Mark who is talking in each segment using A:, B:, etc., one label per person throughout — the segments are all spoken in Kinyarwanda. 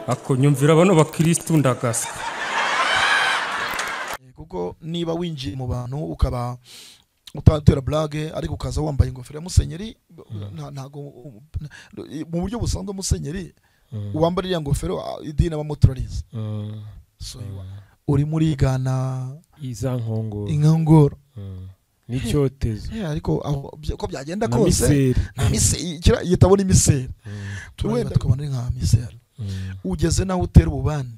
A: Ako nyumvira bano bakristu ndagasa.
B: Kuko niba winjiye mu bantu ukaba utatera blague ariko ukaza wambaye ingofero ya musenyeri, ntago mu buryo busanzwe musenyeri uwambara iriya ngofero idini abamuturariza. So uri muri Ghana
C: iza nkongoro
B: inkongoro
C: n'icyotezo,
B: ariko ko byagenda kose na miseri yitabona imiseri wenda tukabona nka miseri ugeze naho utera ububani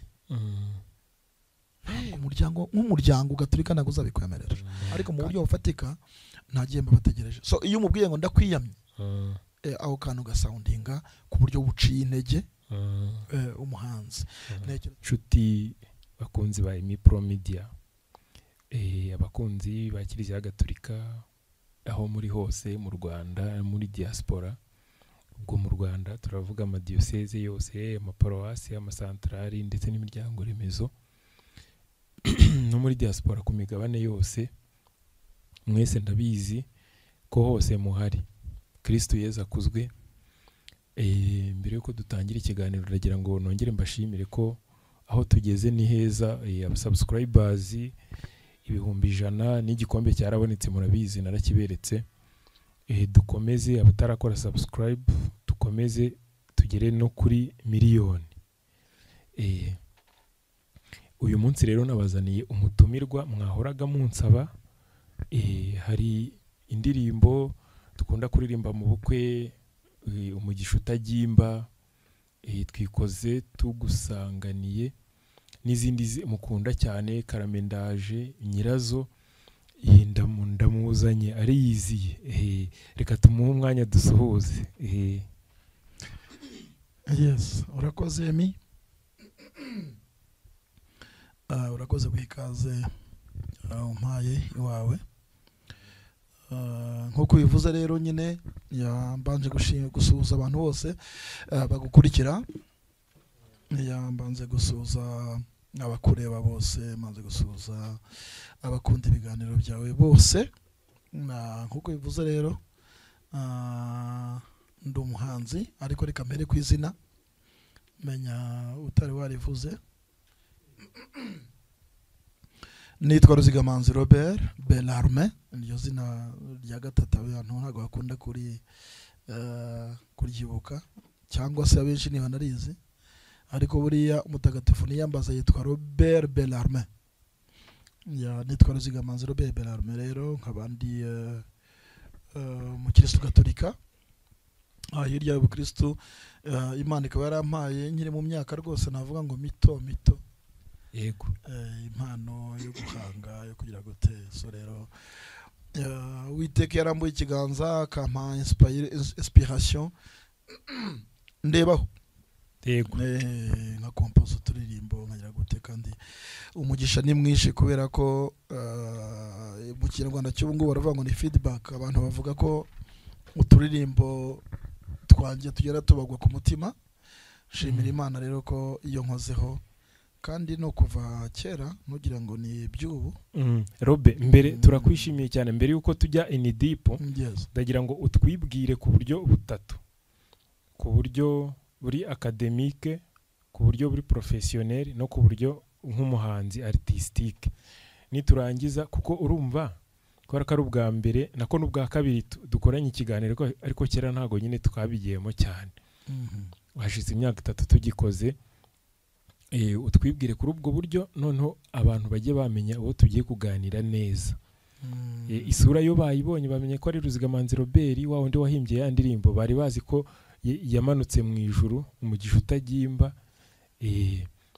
B: umuryango nk'umuryango gaturika ntabwo uzabikwemerera, ariko mu buryo bufatika nta gihembo bategereje. So iyo umubwiye ngo ndakwiyamye, aho kantu gasoundinga ku buryo buciye intege umuhanzi.
C: Nshuti bakunzi ba Emmy Pro Media, abakunzi ba Kiliziya Gatolika aho muri hose mu Rwanda, muri diaspora. Ubwo mu Rwanda turavuga amadiyoseze yose, amaparuwasi, amasantrali ndetse n'imiryango remezo, no muri diaspora ku migabane yose, mwese ndabizi ko hose muhari. Kristo Yezu akuzwe. Mbere yuko dutangira ikiganiro ndagira ngo nongere mbashimire ko aho tugeze ni heza. Abasubscribers 100,000 n'igikombe cyarabonetse, murabizi narakiberetse. Dukomeze, abatarakora subscribe dukomeze tugere no kuri miliyoni. Uyu munsi rero nabazaniye umutumirwa mwahoraga munsaba. Hari indirimbo dukunda kuririmba mu bukwe, umugisha utagimba, twikoze tugusanganiye, n'izindi mukunda cyane, karamendaje, nyirazo. Ndamuzanye ariyiziye, reka tumuhe umwanya dusuhuze.
B: Yes, urakoze Emmy, urakoze kwikaze umpaye iwawe. Nkuko bivuze rero nyine yambanje gusuhuza abantu bose bagukurikira, yambanze gusuhuza abakureba bose, manze gusuhuza abakunda ibiganiro byawe bose. Nkuko bivuze rero ndi umuhanzi, ariko reka mpere ku izina menya utari warivuze. Nitwa Ruzigamanzi Robert Bellarme, iryo zina rya gatatu abantu ntabwo bakunda kuri kuryibuka cyangwa se abenshi ntibanarizi, ariko buriya umutagatifu niyambaza yitwa Robert Bellarme. Ya nitwa Ruzigamanzi Robert Bellarme rero nkaba ndi umukristo gatolika. Hirya y'ubukristo Imana ikaba yarampaye nkiri mu myaka rwose navuga ngo mito mito,
C: yego,
B: impano yo guhanga yo kugira gute. So rero Uwiteka yarambuye ikiganza akampa inspiration ndebaho,
C: yego,
B: nka compose uturirimbo nkagira gute, kandi umugisha ni mwinshi kubera ko mu Kinyarwanda cy'ubu ngubu baravuga ngo ni feedback. Abantu bavuga ko uturirimbo twanjye tugera tubagwa ku mutima. Shimira Imana rero ko iyo nkozeho, kandi no kuva kera ntugira ngo ni iby'ubu.
C: Robe, mbere turakwishimiye cyane. Mbere yuko tujya in deep, ndagira ngo utwibwire ku buryo butatu, ku buryo buri academique, ku buryo buri professionnel, no ku buryo nk'umuhanzi artistique. Niturangiza, kuko urumva kubera ko ari ubwa mbere nako n'ubwa kabiri dukoranye ikiganiro, ariko kera ntago nyine twabigiyemo cyane, hashize imyaka 3 tugikoze. Utwibwire kuri ubwo buryo, noneho abantu bajye bamenya uwo tugiye kuganira neza. Isura yo bayibonye bamenye ko ari Ruzigamanzi Robert, wa wundi wahimbye ya ndirimbo bari bazi ko yamanutse mu ijuru, umugisha utagimba.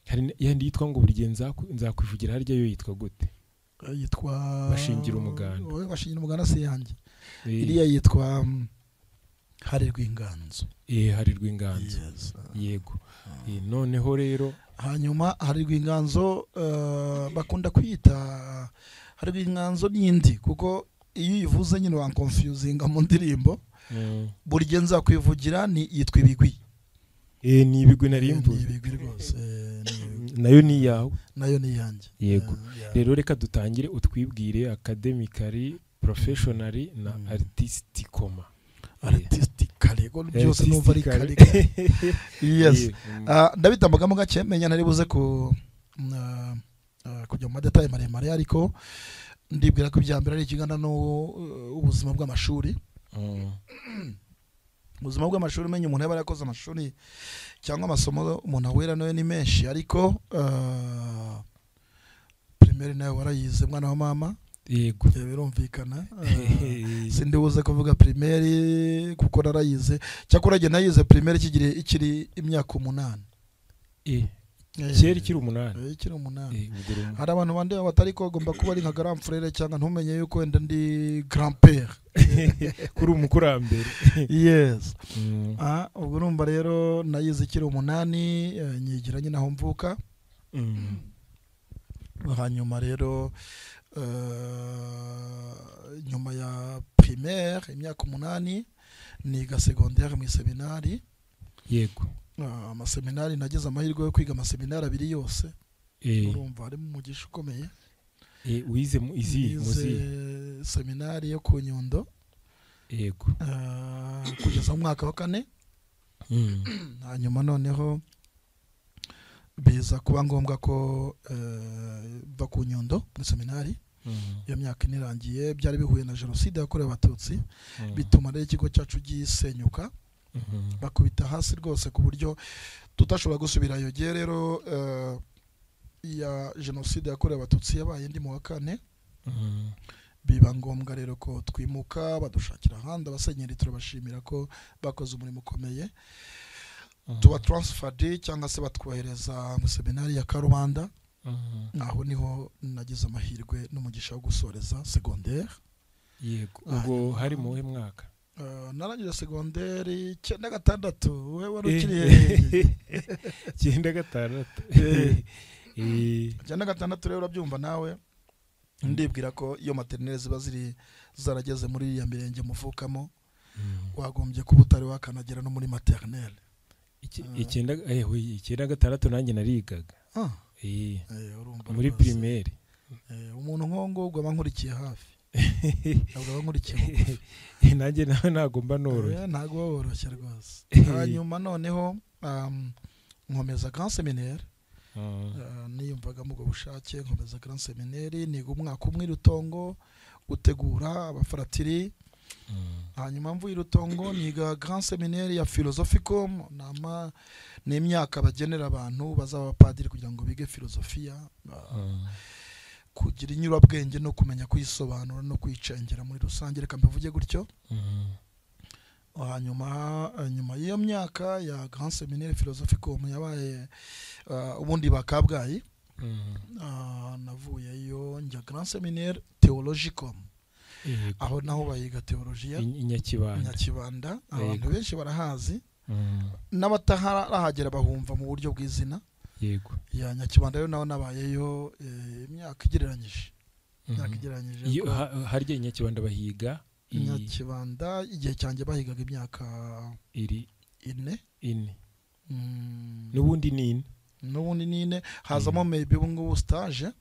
C: Hari yandi yitwa ngo buri gihe nzakwivugira, harya yo yitwa gute?
B: Yitwa
C: Bashingira Umuganda.
B: Bashingira Umuganda si yanjye, iriya yitwa Harirwa Inganzo.
C: Harirwa Inganzo, yego. Noneho rero
B: hanyuma Harirwa Inganzo bakunda kwita Harirwa Inganzo n'indi, kuko iyo uyivuze nyine wanconfusinga mu ndirimbo. Buri gihe nzakwivugira ni yitwa Ibigwi.
C: Ni Ibigwi narimvuze.
B: Ni Ibigwi rwose.
C: Nayo ni yawe?
B: Nayo ni yanjye.
C: Yego. Rero reka dutangire utwibwire academically, professionally na artisticoma.
B: Artistically ko byose numva ari kare. Yes. Ndabitambagamo gake, menya ntari buze ku kujya mu madetaye maremare, ariko ndibwira ko ibya mbere ari ikigana n'ubuzima bw'amashuri. Ubuzima bw'amashuri, menya umuntu yaba yarakoze amashuri cyangwa amasomo umuntu ahura nayo ni menshi, ariko primaire nayo warayize mwana wa mama.
C: Yego,
B: birumvikana. Sindi buze kuvuga primaire kuko narayize, cyakora njye nayize primaire ikiri imyaka 8.
C: Kera ikiri 8.
B: Ikiri 8. Hari abantu bandi batari ko agomba kuba ari nka grand frère cyangwa ntumenye yuko wenda ndi grand père
C: kuri umukurambere.
B: Yes. Ubwo urumva rero nayize ikiri 8, nyigira nyine aho mvuka. Hanyuma rero nyuma ya primaire imyaka 8 niga secondaire mu seminari.
C: Yego.
B: Amaseminari nagize amahirwe yo kwiga amaseminari 2 yose. Urumva harimo umugisha ukomeye.
C: Wize izi muzi
B: seminari yo ku Nyundo.
C: Yego.
B: Kugeza mu mwaka wa 4. Hanyuma noneho biza kuba ngombwa ko va ku Nyundo muri seminari. Iyo myaka inirangiye byari bihuye na jenoside yakorewe Abatutsi, bituma rero ikigo cyacu gisenyuka. Bakubita hasi rwose ku buryo tutashobora gusubirayo. Gihe rero ya jenoside yakorewe Abatutsi yabaye ndi mu wa 4, biba ngombwa rero ko twimuka, badushakira ahandi. Abasenyeri turabashimira ko bakoze umurimo ukomeye. Tuba transferred cyangwa se batwohereza mu seminari ya Karubanda. Aho niho nagize amahirwe n'umugisha wo gusoreza secondaire.
C: Yego. Ubwo hari mu he mwaka?
B: Narangije secondaire 96. Wewe wari ukiri hehe?
C: 96.
B: 96 rero urabyumva nawe. Ndibwira ko iyo maternelle ziba ziri zarageze muri ya mirenge muvukamo, wagombye kuba utari wakanagera no muri maternelle.
C: 96 nanjye narigaga. Muri primaire.
B: Umuntu nkongo ubwo abankurikiye hafi. Ntabwo abankurikiye bugufi.
C: Nanjye nawe nagomba noroshye.
B: Ntago woroshye rwose. Hanyuma noneho nkomeza grand seminaire. Niyumvaga mu bushake nkomeza grand seminaire, niga umwaka umwe Rutongo utegura abafaratiri. Hanyuma mvuye Rutongo niga grand seminaire ya philosophicum, nama n'imyaka bagenera abantu bazaba abapadiri kugira ngo bige filosofia, kugira inyurabwenge no kumenya kwisobanura no kwicengera muri rusange, reka mbivuge gutyo. Hanyuma nyuma y'iyo myaka ya grand seminaire philosophicum yabaye ubundi bakabwayi, navuyeyo njya grand seminaire theologicum. Aho naho bayiga teologiya
C: i Nyakibanda.
B: Abantu benshi barahazi, n'abatarahagera bahumva mu buryo bw'izina.
C: Yego.
B: Ya Nyakibanda rero naho nabayeyo imyaka igereranyije. Imyaka igereranyije.
C: Harya i Nyakibanda bahiga
B: Nyakibanda igihe cyanjye bahigaga imyaka
C: iri
B: 4.
C: N'ubundi ni 4.
B: N'ubundi ni 4 hazamo maybe ubu ngubu stage.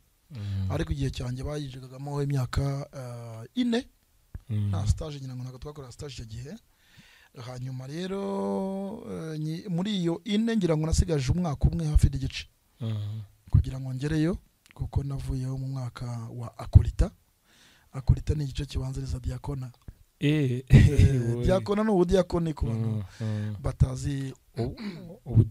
B: Ariko igihe cyanjye bayijigagamo imyaka 4. Nta stage ngira ngo ntabwo twakora stage icyo gihe. Hanyuma rero muri iyo 4 ngira ngo nasigaje umwaka umwe hafi n'igice kugira ngo ngereyo, kuko navuyeho mu mwaka wa akolita. Akolita ni igice kibanziriza diakona. Diakona ni ubudiakoni ku bantu batazi.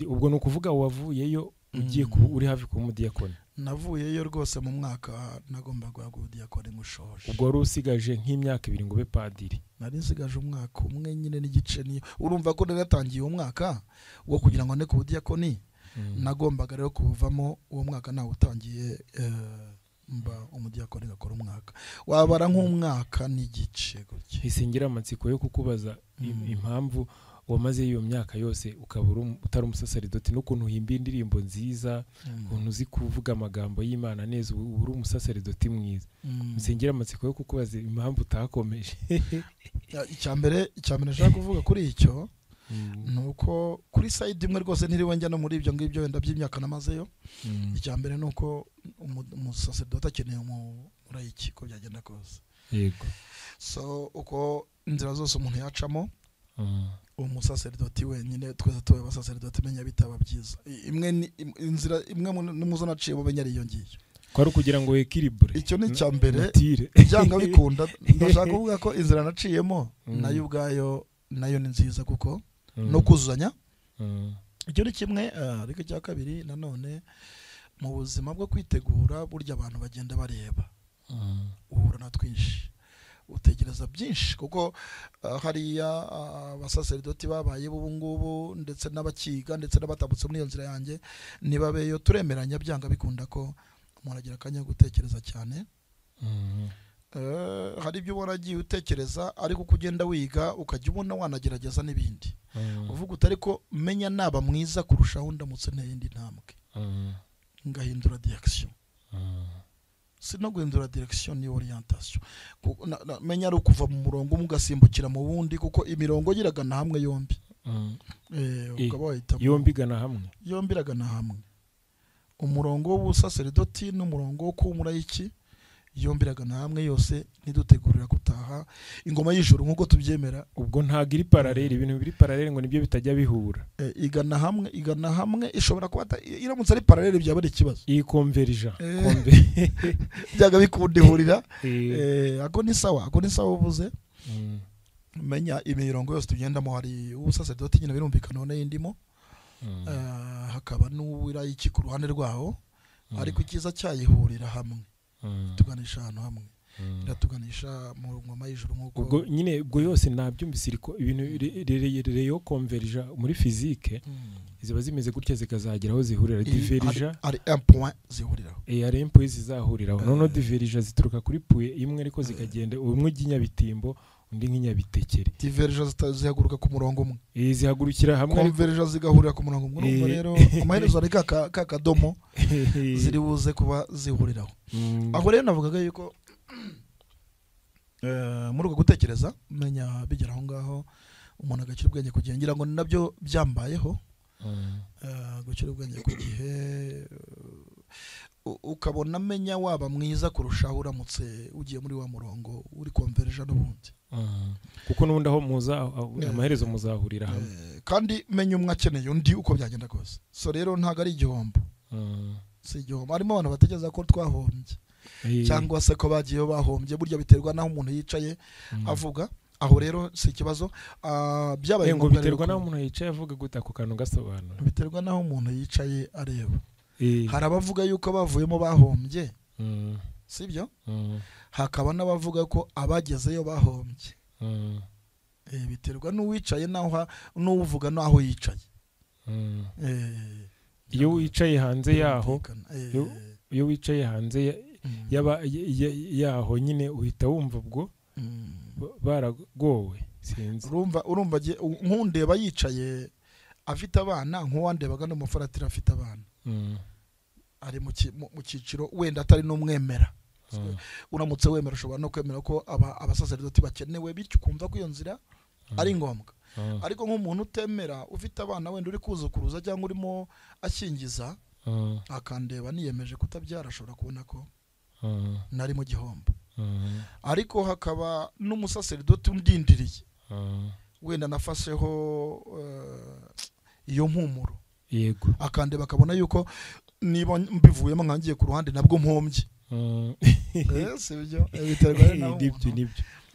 C: Ubwo ni ukuvuga wavuyeyo ugiye uri hafi kuba umudiyakoni.
B: Navuyeyo rwose mu mwaka nagomba guhabwa ubudiyakoni ngushoje.
C: Ubwo wari usigaje nk'imyaka 2 ngo ube padiri.
B: Nari nsigaje umwaka umwe nyine n'igice. Niyo urumva ko naratangiye umwaka wo kugira ngo ne ku budiyakoni, nagombaga rero kubuvamo uwo mwaka nawe utangiye mba umudiyakoni gakora umwaka wabara nk'umwaka n'igice gutya.
C: Isingira amatsiko yo kukubaza impamvu wamaze iyo myaka yose ukaba utari umusaseridoti, n'ukuntu uhimba indirimbo nziza, ukuntu uzi kuvuga amagambo y'Imana neza, uri umusaseridoti mwiza. Nsengera amatsiko yo kukubaza impamvu utakomeje.
B: Icyambere nshaka kuvuga kuri icyo nuko kuri side imwe rwose ntiriwe njya no muri ibyo ngibyo wenda by'imyaka namazeyo. Icyambere nuko umusaseridoti akeneye umurayiki ko byagenda kose.
C: Yego.
B: So uko inzira zose umuntu yacamo, Umusaseridoti wenyine, twese tubaye abasaseridoti, menya bitaba byiza. Imwe inzira imwe muzo naciye menya ari iyo ngiyo,
C: kwari kugira ngo équilibre.
B: Icyo ni icya mbere, byanga bikunda. Ndashaka kuvuga ko inzira naciyemo nayo ubwayo nayo ni nziza, kuko no kuzuzanya. Icyo ni kimwe. Ariko icya kabiri nanone, mu buzima bwo kwitegura burya abantu bagenda bareba, uhura na twinshi, utekereza byinshi, kuko hariya abasaseridoti babaye ubu ngubu ndetse n'abakiga ndetse n'abatambutse muri iyo nzira yanjye nibabeyo, turemeranya byanga bikunda ko umuntu agira akanya ko gutekereza cyane. Hari ibyo ubona agiye utekereza, ariko uko ugenda wiga ukajya ubona wanagerageza n'ibindi, uvuga uti ariko menya naba mwiza kurushaho ndamutse nteye indi ntambwe, ngahindura direction. Si no guhindura direction, ni orientation. Menya ari ukuva mu murongo umwe ugasimbukira mu wundi, kuko imirongo iragana hamwe yombi. Ukaba wahitamo
C: yombi igana hamwe,
B: yombi iragana hamwe. Umurongo w'ubusaseridoti n'umurongo wo kuba umurayiki yombi iragana hamwe, yose nidutegurira gutaha ingoma y'ijuru nk'uko tubyemera.
C: Ubwo ntago iri parallèle, ibintu biri parallèle ngo nibyo bitajya bihura.
B: Igana hamwe, igana hamwe, ishobora kuba iramutse ari parallèle byaba ari ikibazo.
C: Iyi convergent
B: byaga bikunda ihurira. Ako ni sawa, ako ni sawa uvuze. Menya imirongo yose tugendamo, hari ubusaseridoti nyine birumvikana n'indimo, hakaba n'uwirayiki ku ruhande rwaho, ariko icyiza cyayihurira hamwe, tuganisha ahantu hamwe, iratuganisha mu ngoma y'ijuru nk'uko
C: ubwo nyine ubwo yose nabyumvise. Iriko ibintu reyo convergent muri physique ziba zimeze gutya, zikazagera aho zihurira. Divergent
B: ari un point zihuriraho,
C: ari un point zizahuriraho. Noneho divergent zituruka kuri point imwe, ariko zikagenda umwe ujya undi nk'inyabitekere.
B: Divergent zihaguruka ku murongo umwe,
C: zihagurukira hamwe,
B: convergent zigahurira ku murongo umwe. Urumva rero amaherezo ari ka kadomo ziri buze kuba zihuriraho. Aho rero navugaga yuko muri uko gutekereza menya bigera aho ngaho umuntu agakira ubwenge ku gihe, ngira ngo nabyo byambayeho. Gukira ubwenge ku gihe, ukabona menya waba mwiza kurushaho uramutse ugiye muri wa murongo uri convergent n'ubundi,
C: kuko n'ubundi aho muza amaherezo muzahurira hamwe.
B: Kandi menya umwe akeneye undi uko byagenda kose. So rero ntago ari igihombo, si igihombo. Harimo abantu batekereza ko twahombye cyangwa se ko bagiye bahombye, burya biterwa n'aho umuntu yicaye avuga. Aho rero si ikibazo. Byabaye
C: ngo biterwa n'aho umuntu yicaye avuga gute? Ako kantu gasobanura.
B: Biterwa n'aho umuntu yicaye areba. Hari abavuga yuko bavuyemo bahombye, sibyo? Hakaba n'abavuga ko abagezeyo bahombye. Biterwa n'uwicaye naho n'uvuga naho yicaye.
C: Iyo wicaye hanze yaho, iyo wicaye hanze yaba yaho nyine uhita wumva ubwo baragowe. Sinzi,
B: urumva nkundeba yicaye afite abana, nk'uwandebaga n'umufaratira afite abana, ari mu cyiciro wenda atari n'umwemera. Uramutse wemera ushobora no kwemera ko abasaseridoti bakenewe, bityo ukumva ko iyo nzira ari ngombwa. Ariko nk'umuntu utemera ufite abana wenda uri kuzukuruza cyangwa urimo ashyingiza, akandeba niyemeje kutabyara, ashobora kubona ko nari mu gihombo. Ariko hakaba n'umusaseridoti undindiriye, wenda nafasheho iyo mpumuro,
C: yego,
B: akandeba akabona yuko niba mbivuyemo nkangiye ku ruhande nabwo mpombye. Sibyo? Biterwa naho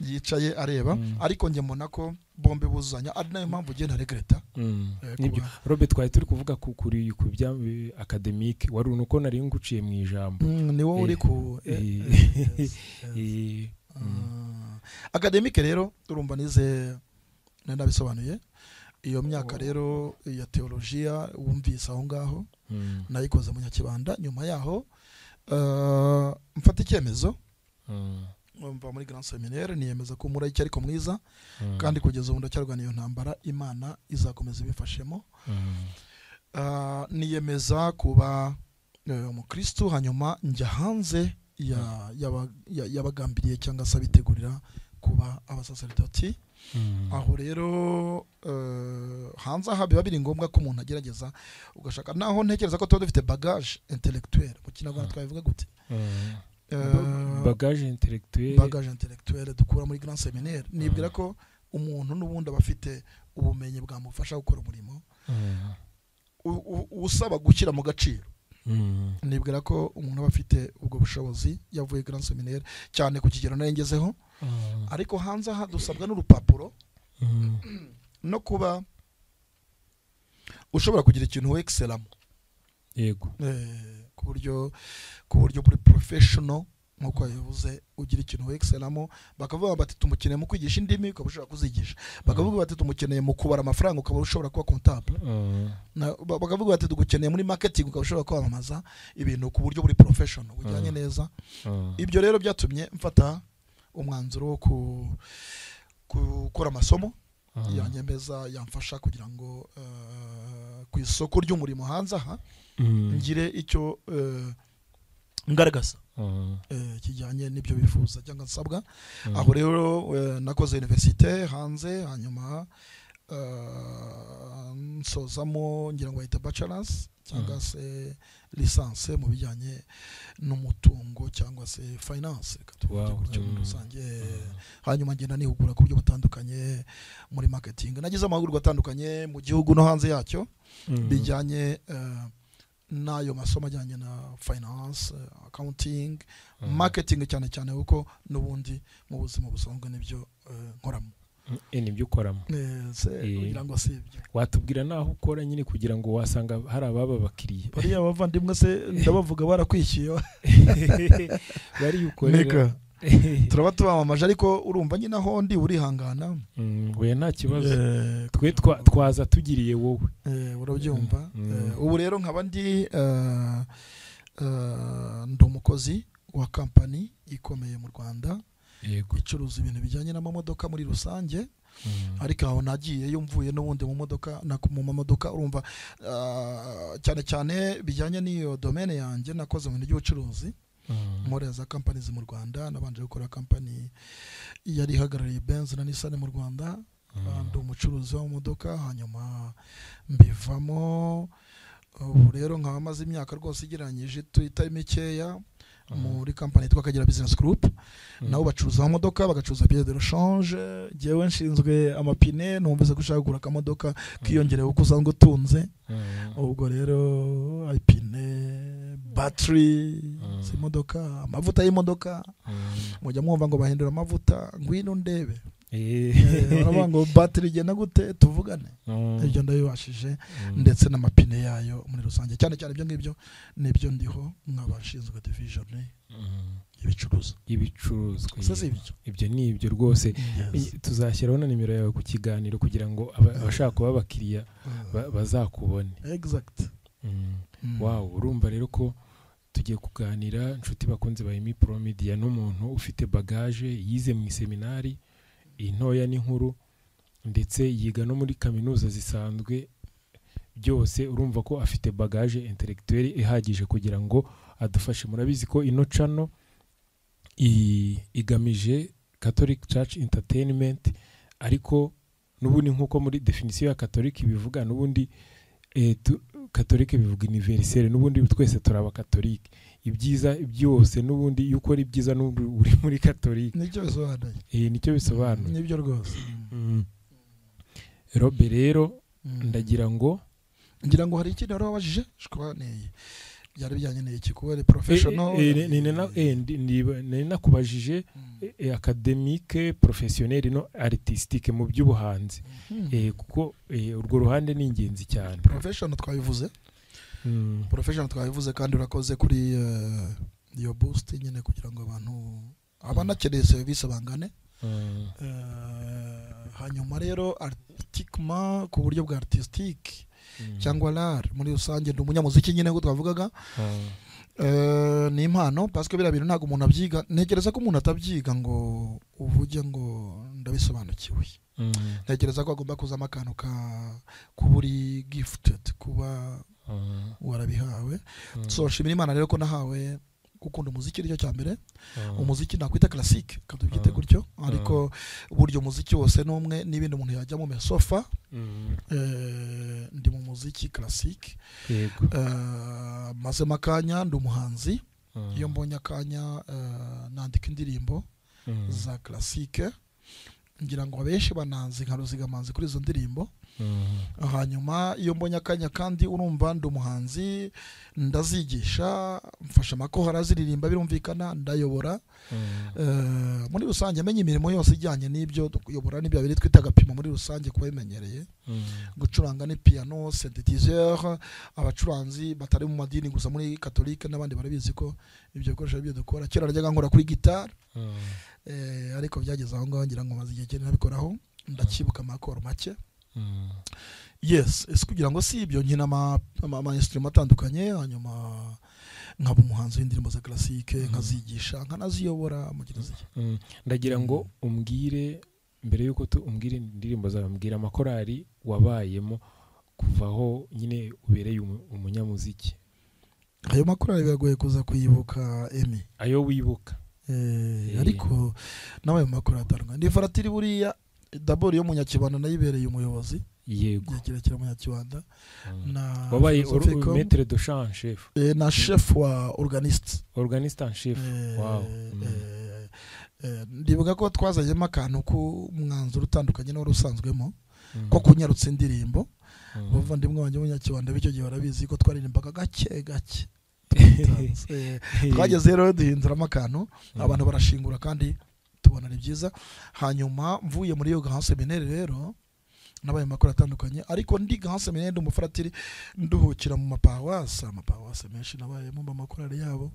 B: yicaye areba. Ariko njye mbona ko bombe buzuzanya, ari nayo mpamvu ugenda regreta.
C: Nibyo Robert, twari turi kuvuga kuri ku bya academique, wari uko nari nguciye mu ijambo.
B: Ni wowe uri ku academique rero urumva nize nabisobanuye iyo myaka rero ya theologia wumvise aho ngaho, nayikoze mu Nyakibanda. Nyuma yaho mfata icyemezo mva muri Grand Seminaire, niyemeza ko umurayiki ariko mwiza, kandi kugeza ubu ndacyarwana iyo ntambara, Imana izakomeza ibifashemo. Niyemeza kuba umukristo, hanyuma njya hanze yabagambiriye cyangwa se abitegurira kuba abasaseridoti. Aho rero hanze aha biba biri ngombwa ko umuntu agerageza ugashaka. Naho ntekereza ko tuba dufite bagage intellectuelle, mu kinyarwanda twabivuga gute?
C: Bagage intellectuelle,
B: bagage intellectuelle dukura muri Grand Seminaire. Nibwira ko Umuntu n'ubundi aba afite ubumenyi bwamufasha gukora umurimo usaba gushyira mu gaciro. Nibwira ko umuntu aba afite ubwo bushobozi yavuye Grand Seminaire, cyane ku kigero narengezeho. Ariko hanze aha dusabwa n'urupapuro no kuba ushobora kugira ikintu wexelamo.
C: Yego.
B: Ku buryo muri professional nkuko yavuze, ugira ikintu wexelamo. Bakavuga bati tumukeneye mu kwigisha indimi, ukaba ushobora kuzigisha. Bakavuga bati tumukeneye mu kubara amafaranga, ukaba ushobora kuba comptable. Bakavuga bati tugukeneye muri marketing, ukaba ushobora kwamamaza ibintu ku buryo buri professional bujyanye neza. Ibyo rero byatumye mfata umwanzuro wo gukora amasomo yanyemeza, yamfasha kugira ngo ku isoko ry'umurimo hanze aha ngire icyo ngaragaza kijyanye n'ibyo bifuza cyangwa nsabwa. Aho rero nakoze université hanze, hanyuma nsozamo ngira ngo bahita bachelors cyangwa se licence mu bijyanye n'umutungo cyangwa se finance muri rusange. Hanyuma ngenda nihugura ku buryo butandukanye muri marketing. Nagize amahugurwa atandukanye mu gihugu no hanze yacyo bijyanye n'ayo masomo ajyanye na finance, accounting, marketing cyane cyane, kuko n'ubundi mu buzima busanzwe nibyo nkoramo.
C: Nibyo ukoramo.
B: Kugira ngo si ibyo
C: watubwira naho ukora nyine, kugira ngo wasanga hari ababa bakiriye
B: bariya bavandimwe se ndabavuga barakwishyuye
C: bari ukorera
B: turaba tubamamaje, ariko urumva nyine aho ndi urihangana.
C: Oya nta kibazo, twe twaza tugiriye wowe.
B: Urabyumva. Ubu rero nkaba ndi ndi umukozi wa company ikomeye mu Rwanda icuruza ibintu bijyanye n'amamodoka muri rusange. Ariko aho nagiyeyo mvuye n'ubundi mu modoka, mu mamodoka urumva cyane cyane bijyanye n'iyo domaine yanjye. Nakoze mu bintu by'ubucuruzi nkorera za companies mu Rwanda. Nabanje gukora company yari ihagarariye Benz na Nissan mu Rwanda. Ndi umucuruzi w'amamodoka, hanyuma mbivamo. Ubu rero nkaba maze imyaka rwose igereranyije itari mikeya muri company yitwa Akagera Business Group. Nabo bacuruza amamodoka, bagacuruza pièces de rechange. Jewe nshinzwe amapine, numvise ko ushaka kugura akamodoka kiyongereye uko usanzwe utunze. Ubwo rero ipine, battery z'imodoka, amavuta y'imodoka. Mujya mwumva ngo bahindura amavuta, ngwino ndebe. Baravuga ngo battery igenda gute, tuvugane. Ibyo ndabibashije, ndetse n'amapine yayo muri rusange. Cyane cyane ibyo ngibyo nibyo ndiho nk'abashinzwe division
C: ibicuruzwa. Ibyo ni ibyo rwose. Tuzashyiraho na nimero yawe ku kiganiro kugira ngo abashaka kuba abakiriya bazakubone.
B: Exact.
C: Wow, urumva rero ko tugiye kuganira inshuti bakunze ba Emmy Pro Media n'umuntu ufite bagage, yize mu seminari intoya n'inkuru, ndetse yiga no muri kaminuza zisanzwe. Byose urumva ko afite bagage intellectuelle ihagije kugira ngo adufashe. Murabizi ko ino channel igamije Catholic Church Entertainment, ariko n'ubundi nkuko muri definition ya Catholic bivuga, n'ubundi Catholic bivuga universelle, n'ubundi twese turaba Catholic. Ibyiza byose n'ubundi iyo ukora ibyiza n'ubundi uri muri Catholic.
B: Nicyo bisobanuye.
C: Nicyo bisobanuye.
B: Nibyo rwose.
C: Robe rero ndagira ngo
B: hari ikindi wari wabajije shikwaneye byari bijyanye n'iki kuba ari professional.
C: Ni nakubajije académique, professionnel no artistique mu by'ubuhanzi, kuko urwo ruhande ni ingenzi cyane.
B: Professional twabivuze. Professional twabivuze, kandi urakoze kuri iyo boost nyine kugira ngo abantu abanakeneye service bangane. Hanyuma rero artistiquement, ku buryo bwa artistique cyangwa l'art muri rusange, ndi umunyamuziki nyine ngo twavugaga. Ni impano, parce que biriya bintu ntabwo umuntu abyiga. Ntekereza ko umuntu atabyiga ngo uvuge ngo ndabisobanukiwe. Ntekereza ko agomba kuzamo akantu ka kuba uri gifted, kuba warabihawe. So nshimira Imana rero ko nahawe gukunda umuziki, nicyo cya mbere. Umuziki nakwita classique, kadubyite gutyo, ariko buryo umuziki wose n'umwe n'ibindi umuntu yajya mu mesofa. Ndi mu muziki classique. Mazemo akanya ndi umuhanzi. Iyo mbonye akanya nandika indirimbo za classique. Ngira ngo abenshi bananzi nka Ruzigamanzi kuri izo ndirimbo. Hanyuma iyo mbonye akanya kandi urumva ndi umuhanzi, ndazigisha, mfasha amakohara aziririmba, birumvikana ndayobora. Muri rusange menye imirimo yose ijyanye n'ibyo kuyobora n'ibyo biri twita agapimo muri rusange kuba bimenyereye. Gucuranga ni piano, synthétiseur, abacuranzi batari mu madini gusa muri katolike n'abandi barabizi ko ibyo bikoresho byo dukora. Kera najyaga nkora kuri guitare, ariko byageze aho ngaho ngira ngo maze igihe kinini nabikoraho, ndakibuka amakoro make. Yes, ese kugira ngo si ibyo nkina ama instrument atandukanye, hanyuma nkaba umuhanzi w'indirimbo za classique, nkazigisha, nkanaziyobora mu kiliziya.
C: Ndagira ngo umbwire mbere yuko umbwire indirimbo zawe, mbwira amakorali wabayemo kuva aho nyine ubereye umunyamuziki.
B: Ayo makorali biragoye kuza kuyibuka Emi.
C: Ayo wibuka.
B: Ariko nawe mu makorali atandukanye. Ndi faratiri buriya dabori yo Munyakibanda nayibereye umuyobozi.
C: Yego.
B: Kirekire Munyakibanda. Na
C: wabaye maître de chant chef.
B: Na chef wa organiste.
C: Organiste en chef. Wow.
B: Ndibuka ko twazanyemo akantu ku mwanzuro utandukanye n'wari usanzwemo ko kunyarutsa indirimbo. Bavandimwe banjye Munyakibanda b'icyo gihe barabizi ko twaririmbaga gake gake. Twageze rero duhinduramo akantu, abantu barashingura kandi tubona ari byiza. Hanyuma mvuye muri iyo Grand Seminaire rero nabaye makuru atandukanye, ariko ndi Grand Seminaire ndi umufaratiri, nduhukira mu maparuwasi, amaparuwasi menshi nabayemo mu makorali yabo.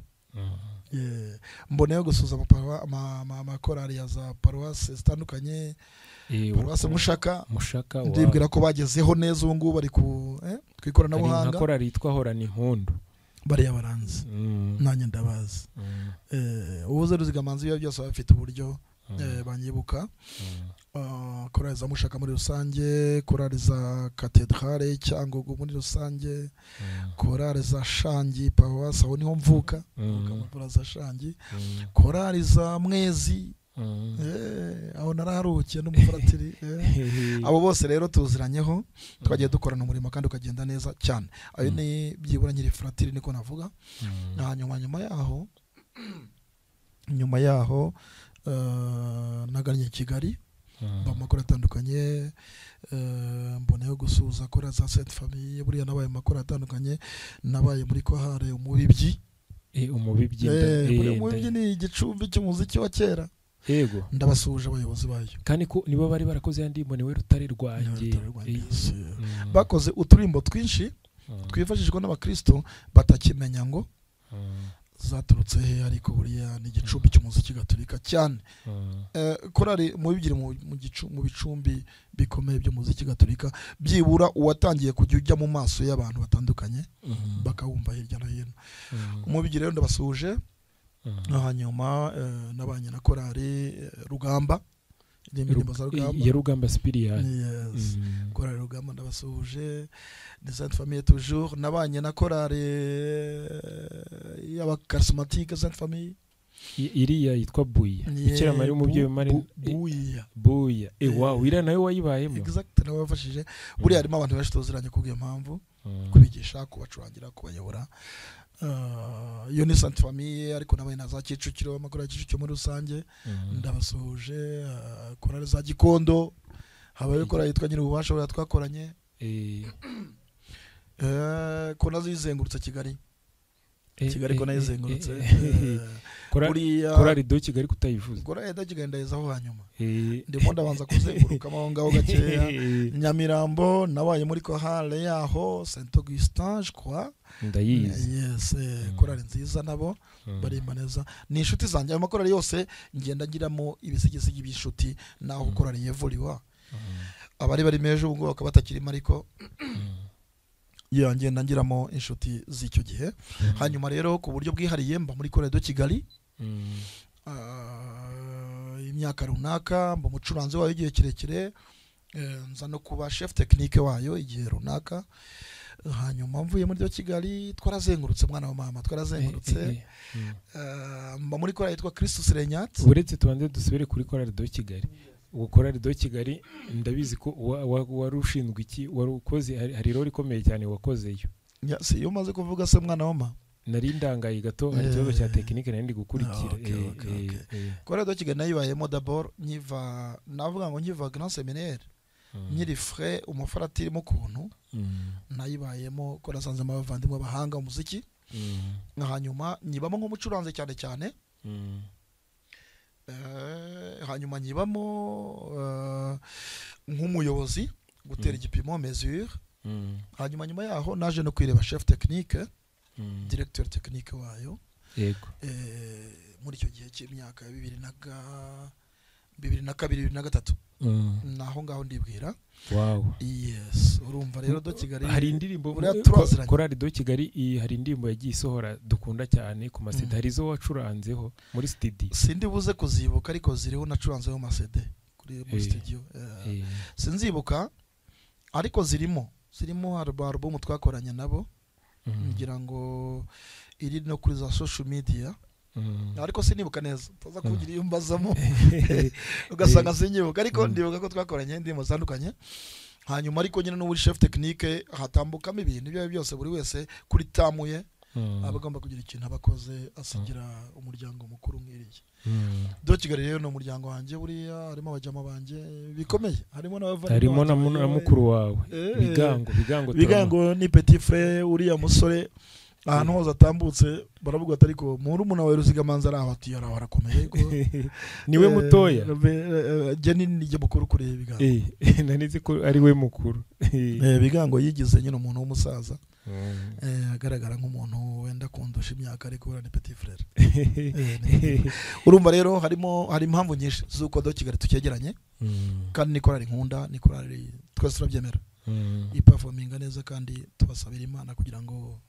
B: Mboneyeho gusuza amakorali ya za paruwasi zitandukanye. Paruwasi Mushaka, ndibwira ko bagezeho neza ubu ngubu bari ku ikoranabuhanga.
C: Hari korali yitwa Horana Impundu,
B: bariya baranzi, nanjye ndabazi. Ubuze Ruzigamanzi iyo byose bafite uburyo banyibuka. Korali za Mushaka muri rusange, korali za Katedrale Cyangugu muri rusange, korali za Shangi paruwasi aho niho mvuka, mvuka za Shangi, korali za Mwezi, aho naraharukiye n'umufaratiri. Abo bose rero tuziranyeho, twagiye dukorana umurimo kandi ukagenda neza cyane. Ayo ni byibura nyiri fratiri niko navuga. Hanyuma nyuma yaho nagannye Kigali amakuru atandukanye. Mboneyeho gusuhuza kora za Sainte Famille, buriya nabaye amakuru atandukanye, nabaye muri kohare umubibyi.
C: Umubibyi
B: umubibyi ni igicumbi cy'umuziki wa kera.
C: Yego,
B: ndabasuhuje abayobozi bayo
C: kandi ko nibo bari barakoze ya ndirimbo Niwe Rutare Rwanjye.
B: Bakoze uturimbo twinshi twifashishwa n'abakristo batakimenya ngo zaturutse he, ariko buriya ni igicumbi cy'umuziki gatolika cyane. Korali mubibiri mu bicumbi bikomeye by'umuziki gatolika, byibura uwatangiye kujya ujya mu maso y'abantu batandukanye bakawumva hirya no hino. Umubibiri rero ndabasuhuje. Hanyuma nabanye na korali Rugamba, indirimbo za Rugamba,
C: ya Rugamba Sipiriyani.
B: Yes, korali Rugamba ndabasuhuje, ni Sainte Famille toujours. Nabanye na korali y'abakarismatike Sainte Famille,
C: iriya yitwa Buya, Bikira Mariya umubyeyi Mariya
B: Buya.
C: Buya, wow, iriya nayo wayibayemo.
B: Exact, nawe wafashije. Buriya harimo abantu benshi tuziranye kubw'iyo mpamvu, kubigisha, kubacurangira, kubayobora. Iyo ni Sainte Famille, ariko nabaye na za Kicukiro, amakuru ya Kicukiro muri rusange ndabasuhuje. Korali za Gikondo, habaye korali yitwa Nyirububasha buriya twakoranye. Ko nazizengurutse Kigali. Kigali ko nayizengurutse.
C: Korali do Kigali kutayivuze.
B: Korali do Kigali ndayizaho hanyuma. Ndimo ndabanza kuzengurukamo aho ngaho gakeya. Nyamirambo nabaye muri kohale yaho Saint Augustin je crois.
C: Ndayizi.
B: Yes, korali nziza nabo barimba neza. Ni inshuti zanjye ayo makorali yose ngenda ngiramo ibisigisigi by'inshuti, naho korali yevoliwa. Abari bari meje ubu bakaba batakirimo, ariko ngenda ngiramo inshuti z'icyo gihe. Hanyuma rero ku buryo bwihariye mba muri korali do Kigali imyaka runaka, mba umucuranzi wayo igihe kirekire, nza no kuba chef technique wayo igihe runaka. Hanyuma mvuye muri do Kigali twarazengurutse, mwana wa mama twarazengurutse. Mba muri korali yitwa Christus Regnat.
C: Uretse tubanze dusubire kuri korali do Kigali. Ubwo korali do Kigali ndabizi ko wari ushinzwe iki, wari ukoze, hari role ikomeye cyane wakozeyo.
B: Si iyo umaze kuvuga se mwana wa mama.
C: Nari ndangaye gato, hari ikibazo cya tekinike nari ndi gukurikira.
B: Chorale de Kigali nayibayemo d'abord nkiva, navuga ngo nkiva Grand Séminaire, nkiri frais, umufaratiri mu kuntu nayibayemo ko nasanzemo abavandimwe bahanga umuziki. Hanyuma nyibamo nk'umucuranzi cyane cyane. Hanyuma nyibamo nk'umuyobozi, gutera igipimo, mesure. Hanyuma nyuma yaho naje no kwireba chef technique, directeur technique wayo.
C: Yego.
B: Muri icyo gihe cy'imyaka ya 2002, 2003, naho ngaho ndibwira.
C: Wow.
B: Yes, urumva rero de Kigali
C: hari indirimbo
B: buriya turaziranye.
C: Chorale de Kigali hari indirimbo yagiye isohora dukunda cyane ku ma CD, hari izo wacuranzeho muri studio?
B: Sindi buze kuzibuka, ariko ziriho nacuranzeho ma CD kuri muri studio. Sinzibuka, ariko zirimo album twakoranye nabo, ngira ngo iri no kuri za social media. Ariko sinibuka neza, utaza kugira iyo mbazamo ugasanga sinyibuka, ariko ndibuka ko twakoranye indirimbo zitandukanye. Hanyuma ariko nyine n'ubu chef technique hatambukamo ibintu ibyo byose, buri wese kuri tamuye aba agomba kugira ikintu abakoze asigira umuryango mukuru nk'iriya. De Kigali rero ni umuryango wanjye, buriya harimo abajama banjye bikomeye, harimo n'abavandimwe
C: harimo
B: banjye
C: na mukuru wawe Bigango. Bigango.
B: Bigango ni petit frère, uriya musore ahantu hose atambutse baravuga ati ariko murumuna wawe Ruzigamanzi ari aho, ati araho arakomeye.
C: Niwe mutoya?
B: Jye ni jye mukuru kuri Bigango.
C: Nari nzi ko ari we mukuru.
B: Bigango yigize nyine umuntu w'umusaza, agaragara nk'umuntu wenda kundusha imyaka, ariko uriya ni petit frère. Urumva rero harimo, hari impamvu nyinshi z'uko de Kigali tucyegeranye, kandi ni korali nkunda, ni korali twese turabyemera, iperforminga neza, kandi tubasabira Imana kugira ngo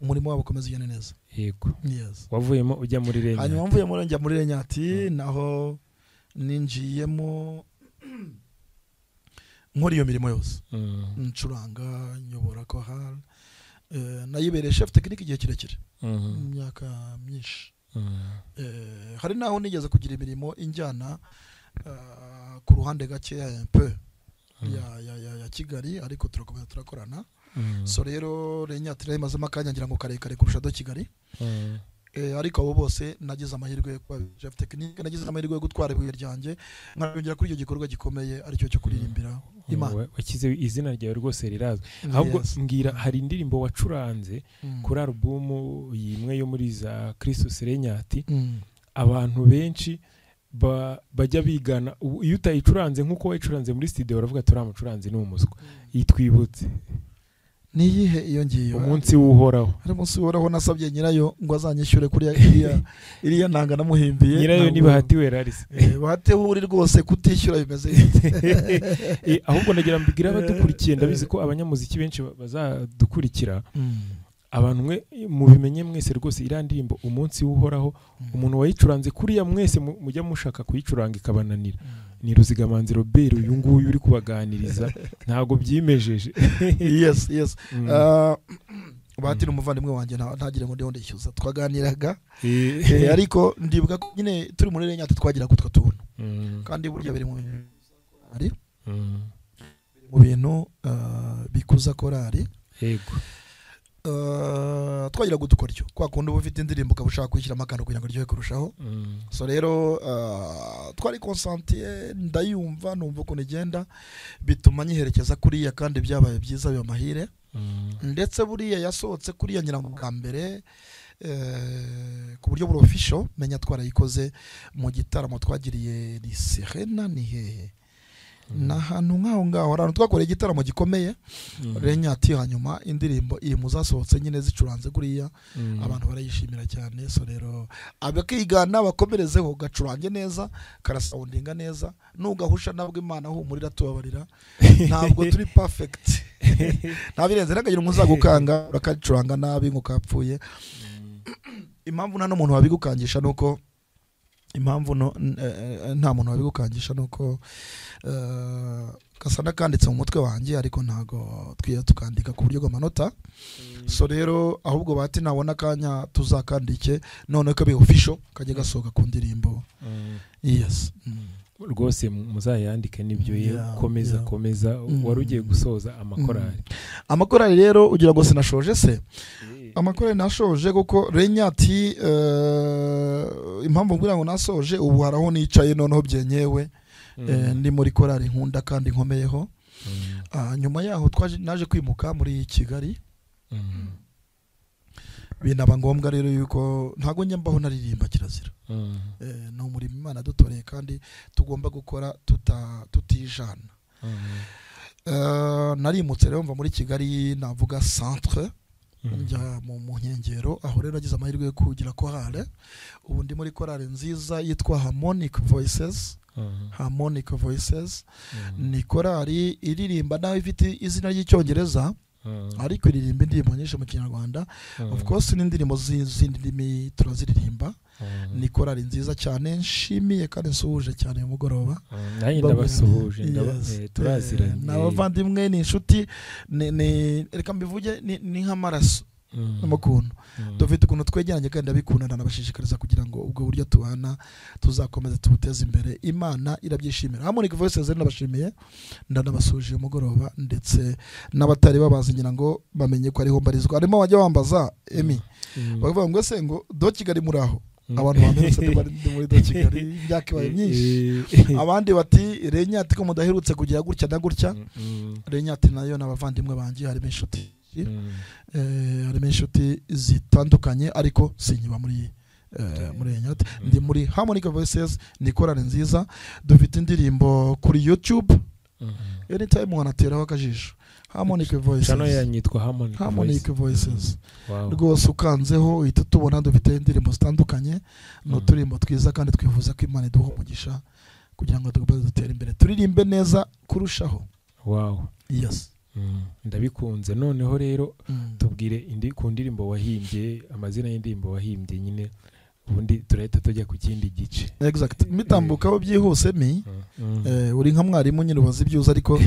B: umurimo wabo ukomeze ugende neza.
C: Yego.
B: Yes.
C: Wavuyemo ujya muri Renyati?
B: Hanyuma mvuye muri, njya muri Renyati, naho ninjiyemo nkora iyo mirimo yose, ncuranga, nyobora chorale, nayibereye chef technique igihe kirekire, imyaka myinshi. Hari naho nigeze kugira imirimo injyana ku ruhande gakeya un peu ya Kigali, ariko turakomeza turakorana. So rero Renyati rero imazemo akanya ngira ngo karekare kurusha de Kigali. Ariko abo bose nagize amahirwe yo kuba chef technique, nagize amahirwe yo gutwara ibuye ryanjye nkayongera kuri icyo gikorwa gikomeye aricyo cyo kuririmbira Imana.
C: Washyize izina ryawe rwose rirazwi. Ahubwo mbwira, hari indirimbo wacuranze kuri alubumu imwe yo muri za Christus Renyati, abantu benshi bajya bigana. Iyo utayicuranze nk'uko wayicuranze muri studio baravuga ati uriya mucuranzi ni umuswa. Yitwibutse.
B: Niyihe iyo ngiyo?
C: Umunsi w'Uhoraho.
B: Hari umunsi w'Uhoraho, nasabye nyirayo ngo azanyishyure kuri iriya nanga namuhimbiye.
C: Nyirayo ni Bahati Werarise.
B: Bahati uri rwose kutishyura bimeze bite?
C: Ahubwo ndagira mbigire abadukurikiye, ndabizi ko abanyamuziki benshi bazadukurikira. Abantu mwe mubimenye mwese rwose, iriya ndirimbo Umunsi w'Uhoraho, umuntu wayicuranze kuriya mwese mujya mushaka kuyicuranga ikabananira, ni Ruzigamanzi Robert uyu nguyu uri kubaganiriza, ntabwo byimejeje.
B: Yes. Bahati ni umuvandimwe wanjye, ntagire ngo ndiho ndishyuza, twaganiraga. Ariko ndibuka ko nyine turi muri Renyati twagiraga utwo tuntu, kandi burya biri mu bintu, mu bintu bikuza korali.
C: Yego.
B: Twagiraga udukoryo kwa kundi uba ufite indirimbo ukaba ushaka kuyishyiramo akantu kugira ngo iryohe kurushaho. So rero twari konsantiye, ndayumva, numva ukuntu igenda, bituma nyiherekeza kuriya, kandi byabaye byiza, biba amahire. Ndetse buriya yasohotse kuriya ngira ngo bwa mbere ku buryo buri official, menya twarayikoze mu gitaramo twagiriye ni Serena, ni hehe, ni ahantu nk'aho ngaho, hari ahantu twakoreye igitaramo gikomeye Renyati, hanyuma indirimbo iri mu zasohotse nyine zicuranze kuriya, abantu barayishimira cyane. So rero abakigana bakomerezeho, gacurange neza, karasawundinga neza, nugahusha nabwo Imana humurira tubabarira, ntabwo turi perfect, nta birenze, ntakagira umuntu uzagukanga urakacuranga nabi ngo kapfuye. Impamvu nta n'umuntu wabigukangisha nuko, impamvu nta muntu wabigukangisha nuko gasa n'akanditse mu mutwe wanjye, ariko ntago twiye tukandika ku buryo bw'amanota. So rero ahubwo Bahati nabona akanya tuzakandike, none ko bi official kajya gasohoka ku ndirimbo. Yes.
C: Rwose muzayandike nibyo. Ye komeza, komeza, wari ugiye gusoza amakorali.
B: Amakorali rero ugira ngo sinashoje se? Amakorali nashoje kuko Renyati, impamvu mbwira ngo nasoje, ubu haraho nicaye noneho byenyewe, ndi muri korali nkunda kandi nkomeyeho. Nyuma yaho naje kwimuka muri Kigali, binaba ngombwa rero yuko ntago njya mbaho naririmba, kirazira. Ni umurimo Imana dutoreye kandi tugomba gukora tutijana. Narimutse rero mva muri Kigali, navuga centre, njya mu nkengero. Aho rero nagize amahirwe yo kugira korale. Ubu ndi muri korale nziza yitwa Harmonic Voices. Harmonic Voices ni korali iririmba nawe ifite izina ry'Icyongereza, ariko iririmba indirimbo nyinshi mu Kinyarwanda. Of course n'indirimbo z'izindi ndimi turaziririmba. Ni korali nziza cyane, nshimiye kandi nsuhuje cyane uyu mugoroba.
C: Nanjye ndabasuhuje, turaziranye.
B: Ni abavandimwe, ni inshuti, reka mbivuge, ni nk'amaraso n'umukuntu. Dufite ukuntu twegeranye kandi ndabikunda, ndanabashishikariza kugira ngo ubwo buryo tubana tuzakomeza tubuteze imbere. Imana irabyishimira. Harmonic Voices ndabashimiye, ndanabasuje uyu mugoroba, ndetse n'abatari babazi ngira ngo bamenye ko ariho mbarizwa. Harimo abajya bambaza Emi, bakavuga ngo ese ngo do Kigali muri aho? Abantu bamperutse ndi muri do Kigali imyaka ibaye myinshi. Abandi bati Renyati ko mudaherutse kugira gutya na gutya. Renyati nayo n'abavandimwe banjye, harimo inshuti, harimo inshuti zitandukanye, ariko sinkiba muri Renyati. Ndi muri Harmonic Voices, ni korali nziza, dufite indirimbo kuri YouTube, anytime wanateraho akajisho. Harmonic Voices,
C: channel yanyitwa Harmonic
B: Voices. Rwose ukanzeho uhita tubona, dufite indirimbo zitandukanye, n'uturimbo twiza kandi twifuza ko Imana iduha umugisha kugira ngo dukomeze dutere imbere, turirimbe neza kurushaho.
C: Wow.
B: Yes.
C: Ndabikunze. Noneho rero tubwire indi ku ndirimbo wahimbye, amazina y'indirimbo wahimbye nyine, ubundi turahita tujya ku kindi gice.
B: Exact. Mitambukaho byihuse mi uri nka mwarimu nyine ubaza ibyuza, ariko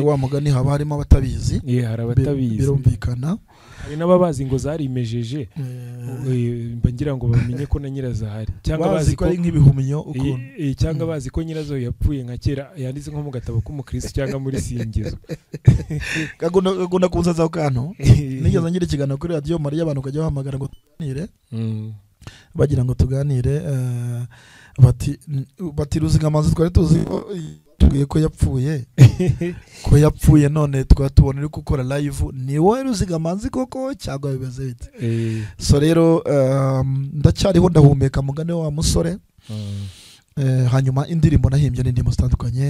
B: wa mugani haba harimo abatabizi.
C: Hari abatabizi,
B: birumvikana.
C: Hari n'ababazi ngo zarimejeje, mba ngira ngo bamenye ko na nyirazo ahari, cyangwa bazi
B: ko ari nk'ibihumyo ukuntu,
C: cyangwa bazi ko nyirazo yapfuye nka kera, yanditse nko mu gatabo k'umukristo cyangwa muri singizo.
B: Gakunda kunsaza kantu. Nigeze ngira ikiganiro kuri radio Mariya, abantu kajya bahamagara ngo tuganire, bagira ngo tuganire, bati Ruzigamanzi twari tuzi ko tubwiye ko yapfuye, ko yapfuye, none twaba tubona uri gukora live, ni wowe Ruzigamanzi koko cyangwa bimeze bite? So rero ndacyariho ndahumeka mugane wa musore. Hanyuma indirimbo nahimbye n'indirimbo zitandukanye,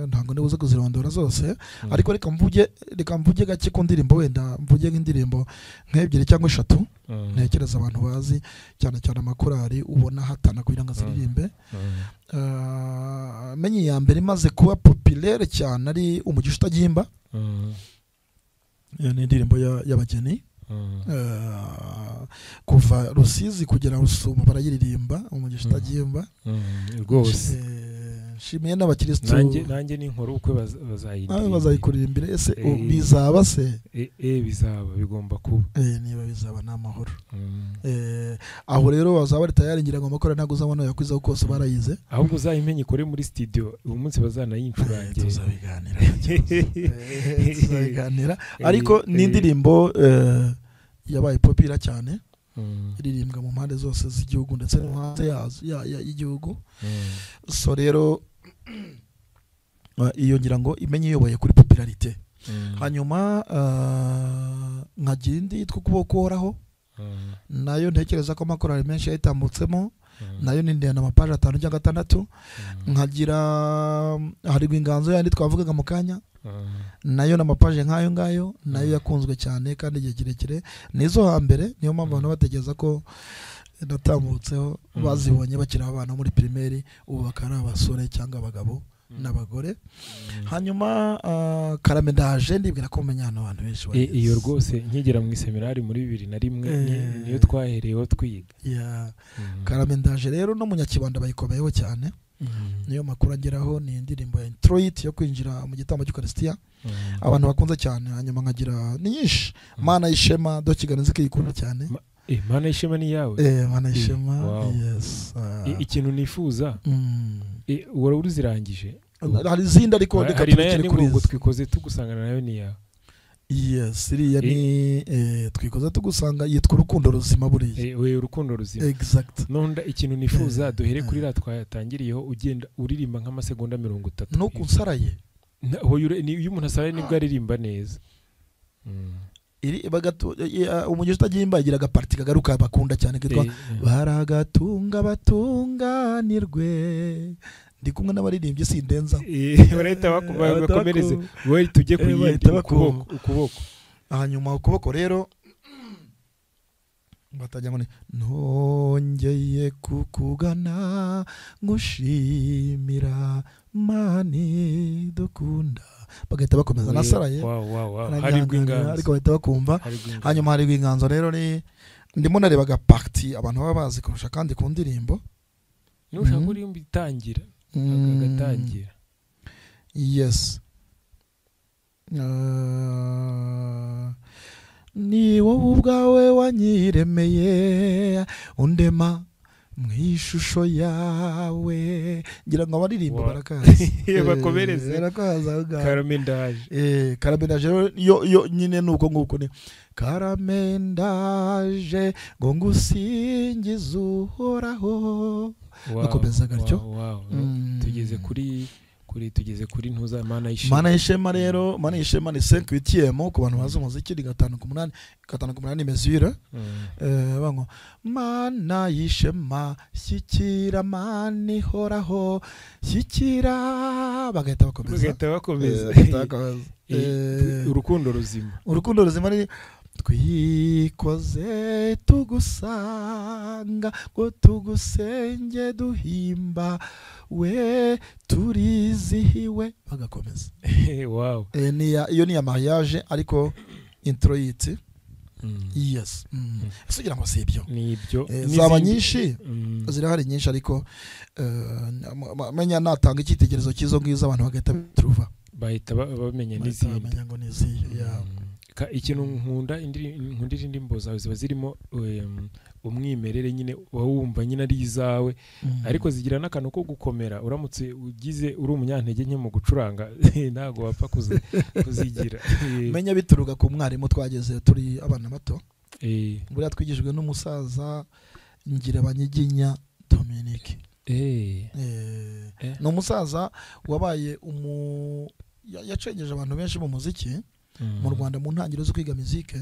B: ntabwo nibuze kuzirondora zose, ariko reka mvuge gake ku ndirimbo, wenda mvuge nk'indirimbo nk'ebyiri cyangwa eshatu ntekereza abantu bazi, cyane cyane amakorali ubona hatana kugira ngo aziririmbe. Menye iya mbere imaze kuba populaire cyane ari Umugisha Utagimba. Iyo ni indirimbo y'abageni. Kuva Rusizi kugera Rusumo barayiririmba, Umugisha Utagimba
C: rwose.
B: Nshimiye n'abakristo.
C: Nanjye ni inkuru ukwe
B: bazayikuririmbira. Ese bizaba se?
C: Bizaba, bigomba kuba.
B: Niba bizaba ni amahoro. Aho rero bazaba bari tayari, ngira ngo amakora ntabwo uzabona yakwizaho kose barayize.
C: Ahubwo uzayimenye ikore muri studio uyu munsi bazanayicurangira.
B: Tuzabiganira. Tuzabiganira. Ariko ni indirimbo yabaye popira cyane, iririmbwa mu mpande zose z'igihugu ndetse no hanze y'igihugu. So rero iyo ngira ngo imenye iyoboye kuri popularité. Hanyuma nkagira indi yitwa Ukuboko Uhoraho, nayo ntekereza ko amakorali menshi yayitambutsemo, nayo ni ndende, amapaji 5 cyangwa 6. Nkagira hari inganzo yandi twavugaga mu kanya, nayo n'amapaje nk'ayo ngayo, nayo yakunzwe cyane kandi igihe kirekire, nizo hambere. Niyo mpamvu abantu batekereza ko natambutseho, bazibonye bakiri abana muri primaire, ubu bakaba ari abasore cyangwa abagabo n'abagore. Hanyuma Karame ndaje, ndibwira ko menya hano abantu benshi
C: bayizi. Iyo rwose nkigera mu iseminari muri 2001 niyo twahereyeho twiga.
B: Karame ndaje rero no Munyakibanda bayikomeyeho cyane. Niyo makuru ageraho, ni indirimbo ya introit yo kwinjira mu gitambo cy'Ukarisitiya, abantu bakunze cyane. Hanyuma nkagira ni nyinshi, Mana y'Ishema do Kigali nzi kuyikunda cyane.
C: Mana y'Ishema ni yawe?
B: Mana y'Ishema, yes.
C: Ikintu nifuza, wari uruzirangije?
B: Hari izindi ariko reka tubikire kuri
C: izi. Twikoze tugusangana nayo ni yawe.
B: Yes, iriya ni twikoze tugusanga, yitwa Urukundo Ruzima buriya.
C: We Urukundo Ruzima.
B: Exact.
C: Nonda ikintu nifuza duhere kuri ra twatangiriyeho, ugenda uririmba nk'amasegonda 30.
B: No kunsaraye.
C: Iyo umuntu asaraye nibwo aririmba neza.
B: Iri umugisha utagimba igira agaparti kagaruka bakunda cyane kitwa baragatunga batunganirwe. Ndi kumwe n'abaririmbyi sindenza.
C: Barahita bakomereze wowe tujye ku yindi ukuboko.
B: Hanyuma ukuboko rero batajya ngo nongeye kukugana ngushimira mani dukunda, bagahita bakomeza nasaraye.
C: Hari inganzo
B: ariko bahita bakumva. Hanyuma hari inganzo rero ni ndimo nareba agaparti abantu baba bazi kurusha kandi ku ndirimbo.
C: Nushaka uri itangira agatangira.
B: Yes. Ni wowe ubwawe wanyiremeye undema mu ishusho yawe. Ngira ngo abaririmba barakaza.
C: Bakomereze.
B: Barakaza.
C: Karamendaje.
B: Karamendaje yo nyine nuko nguko ni karamendaje ngo ngusingize uhoraho. Bakomeza gatyo.
C: Tugeze kuri tugeze kuri ntuza Mana y'ishema.
B: Mana y'ishema rero, Mana y'ishema ni 5/8 ku bantu bazi umuziki, ni 5/8, 5/8 mesure. Bango Mana y'ishema shyikira Mana ihoraho shyikira, bagahita bakomeza.
C: Bagahita bakomeza. Urukundo ruzima.
B: Urukundo ruzima ni twikoze tugusanga ngo tugusenge duhimba we turizihiwe, bagakomeza.
C: Wow.
B: Iyo ni ya mariage ariko intro yiti. Yes. Ese ugira ngo si ibyo?
C: Ni ibyo.
B: Zaba nyinshi zirahari nyinshi ariko menya natanga icyitegererezo cyizo ngizo abantu bagahita truva,
C: bahita bamenya n'izindi.
B: Bamenya ngo nizihe.
C: Ikintu nkunda indirimbo zawe ziba zirimo umwimerere nyine wumva nyine ari izawe, ariko zigira n'akantu ko gukomera. Uramutse ugize uri umunyantege nke mu gucuranga ntago wapfa kuzigira.
B: Menya bituruka ku mwarimu twageze turi abana bato. Buriya twigishijwe n'umusaza Ngirabanyiginya Dominique. Ni umusaza wabaye yacengeje abantu benshi mu muziki mu Rwanda mu ntangiriro zo kwiga muzike.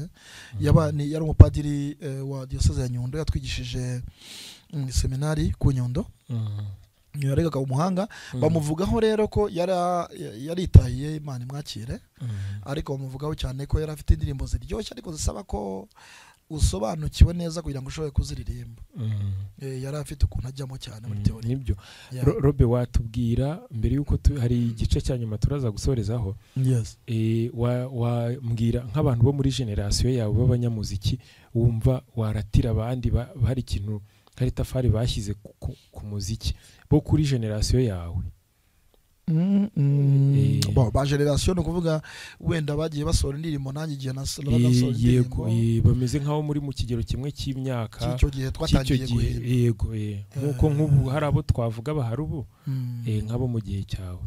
B: Yari umupadiri wa diocese ya Nyundo, yatwigishije seminari ku Nyundo. Yaregaga umuhanga. Bamuvugaho rero ko yaritahiye Imana imwakire, ariko bamuvugaho cyane ko yari afite indirimbo ziryoshye ariko zisaba ko usobanukiwe neza kugira ngo ushobore kuziririmba. Yari afite ukuntu ajyamo cyane muri teori.
C: Nibyo. Robe, watubwira mbere yuko hari igice cya nyuma turaza gusorezaho.
B: Yes.
C: Wambwira nk'abantu bo muri generation yawe b'abanyamuziki wumva waratira abandi hari ikintu hari tafari bashyize ku muziki bo kuri generation yawe?
B: Bon, ba generation no kuvuga wenda bagiye basohora indirimbo nanjye igihe nasohora indirimbo.
C: Yego, bameze nkaho muri mu kigero kimwe cy'imyaka
B: cy'icyo gihe twatangiye guhimba.
C: Yego, nkuko nk'ubu hari abo twavuga bahari ubu nk'abo mu gihe cyawe.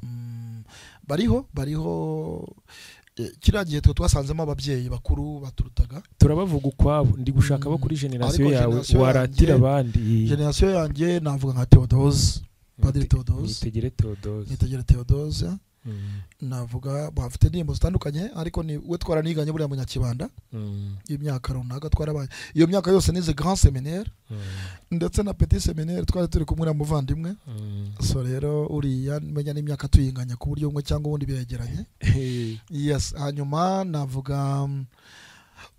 B: Bariho kiriya gihe twe twasanzemo ababyeyi bakuru baturutaga.
C: Turabavuga ukwabo, ndi gushaka abo kuri generation yawe waratira abandi.
B: Generation yanjye navuga nka Theodose, Padiri Theodose, Nitegere Theodose. Navuga bafite indirimbo zitandukanye ariko ni we twaraniganye buriya mu Nyakibanda imyaka runaka twarabaye. Iyo myaka yose nize grand séminaire ndetse na petit séminaire twari turi kumwe na muvandimwe. So rero uriya menya n'imyaka tuyinganya ku buryo bumwe cyangwa ubundi biregeranye. Yes. Hanyuma navuga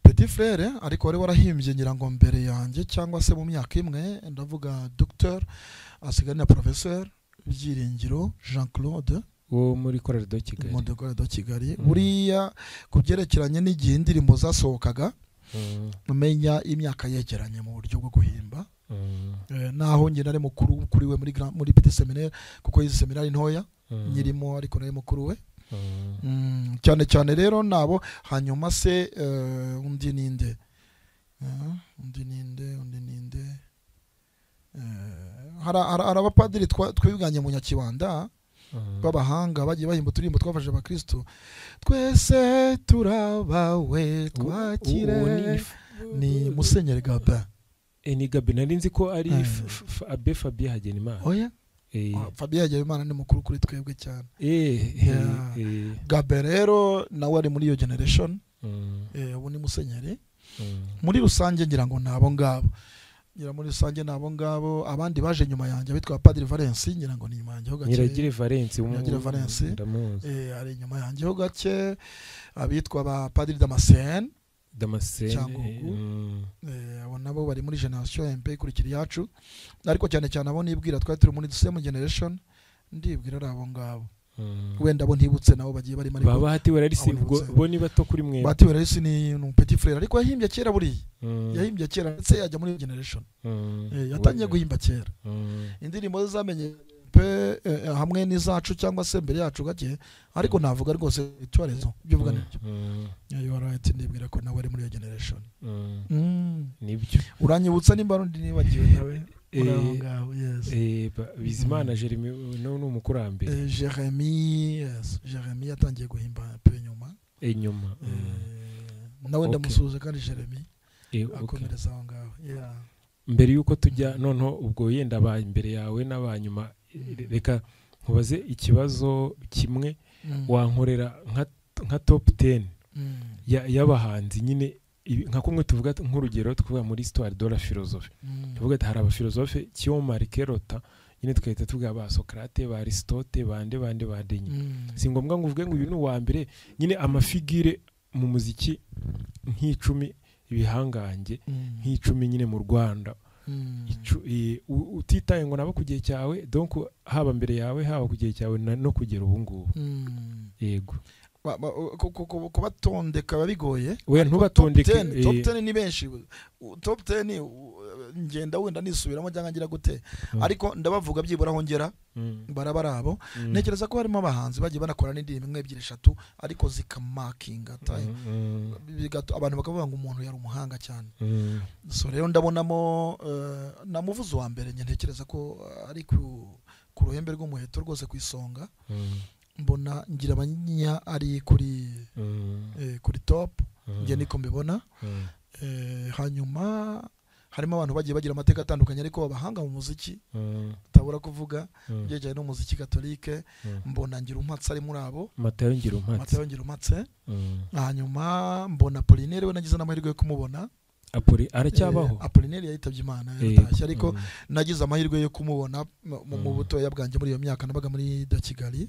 B: petit frère ariko wari warahimbye ngira ngo mbere yanjye cyangwa se mu myaka imwe, ndavuga docteur asigaye na professeur Byiringiro Jean Claude
C: wo muri Chorale de Kigali.
B: Muri Chorale de Kigali. Buriya kubyerekeranye n'igihe indirimbo zasohokaga menya imyaka yegeranye mu buryo bwo guhimba. Naho njye nari mukuru kuri we muri petit séminaire kuko izi seminari ntoya nyirimo ariko nari mukuru we. Cyane cyane rero nabo. Hanyuma se undi ninde hari abapadiri twibwanye mu Nyakibanda. B'abahanga bagiye bahimba uturirimbo twafashije abakristo. Twese turabawe twakire, ni Musenyeri Gabin.
C: Ni Gabin, nari nzi ko ari Abbé Fabien Hagenimana.
B: Oya, Fabien Hagenimana ni mukuru kuri twebwe cyane. Gabin rero nawe ari muri iyo generation, ubu ni Musenyeri. Muri rusange ngira ngo nabo ngabo, ngira muri rusange nabo ngabo. Abandi baje nyuma yanjye bitwa Padiri Valence, ngira ngo ni nyuma yanjye ho gake.
C: Nyiragire Valence,
B: Nyiragire Valence ari nyuma yanjye ho gake. Abitwa ba Padiri Damascene,
C: Damascene
B: abo nabo bari muri generation MP ikurikira yacu, ariko cyane cyane abo nibwira twari turi muri same generation, ndibwira ari abo ngabo. Wenda abo ntibutse nabo bagiye barimo, ariko
C: baba hati werarisi ubwo bo ni bato kuri mwe.
B: Bahati Werarisi ni un petit frère, ariko yahimbye kera, buriya yahimbye kera ndetse yajya muri generation. Yatangiye guhimba kera indirimbo ze zamenye pe hamwe n'izacu cyangwa se mbere yacu gake, ariko navuga rwose icyorezo ibyo uvuga nibyo. You are right, ndibwira ko nawe ari muri iyo generation.
C: Nibyo.
B: Uranyibutsa nimba rundi nibagiwe nawe. Yes.
C: Bizimana Jeremy no ni umukurambere.
B: Jeremy, yes, Jeremy yatangiye guhimba pe nyuma.
C: Inyuma.
B: Nawe ndamusuhuza kandi Jeremy. Akomereza aho ngaho. Yeah.
C: Mbere yuko tujya noneho ubwo yenda ba imbere yawe n'abanyuma, reka nkubaze ikibazo kimwe. Wankorera nka top 10 y'abahanzi nyine, nka kumwe tuvuga nk'urugero tuvuga muri histoire de la philosophie, tuvuga ati hari abafilosofe qui ont marqué le temps, nyine tukahita tuvuga ba Socrate, ba Aristote, bande bande bande nyine. Si ngombwa ngo uvuge ngo uyu ni uwa mbere nyine, amafigure mu muziki nk'icumi, ibihangange nk'icumi nyine mu Rwanda, utitaye ngo nabo ku gihe cyawe, donc haba mbere yawe haba ku gihe cyawe no kugera ubu ngubu. Yego.
B: Kubatondeka bigoye.
C: We ntubatondeke.
B: Top 10 ni benshi. Top 10 ngenda wenda nisubiramo cyangwa ngira gute, ariko ndabavuga byibura aho ngera barabarabo. Ntekereza ko harimo abahanzi bagiye banakora n'indirimbo imwe, ebyiri, eshatu, ariko zikamakinga time, abantu bakavuga ngo umuntu yari umuhanga cyane. So rero ndabonamo namuvuze uwa mbere, njye ntekereza ko ari ku ruhembe rw'umuheto rwose ku isonga. Mbona ngira abanyinya ari kuri kuri top, njye niko mbibona. Hanyuma harimo abantu bagiye bagira amateka atandukanye, ariko abahanga mu muziki utabura kuvuga byegeranye n'umuziki katolike. Mbona ngira umpatse ari muri abo,
C: Matayo ngira umpatse,
B: Matayo ngira umpatse. Hanyuma mbona Apollinaire, we nagize n'amahirwe yo kumubona.
C: Apoli aracyabaho?
B: Apollinaire yitabye Imana yaratashye, ariko nagize amahirwe yo kumubona mu butoya bwanjye muri iyo myaka nabaga muri da Kigali.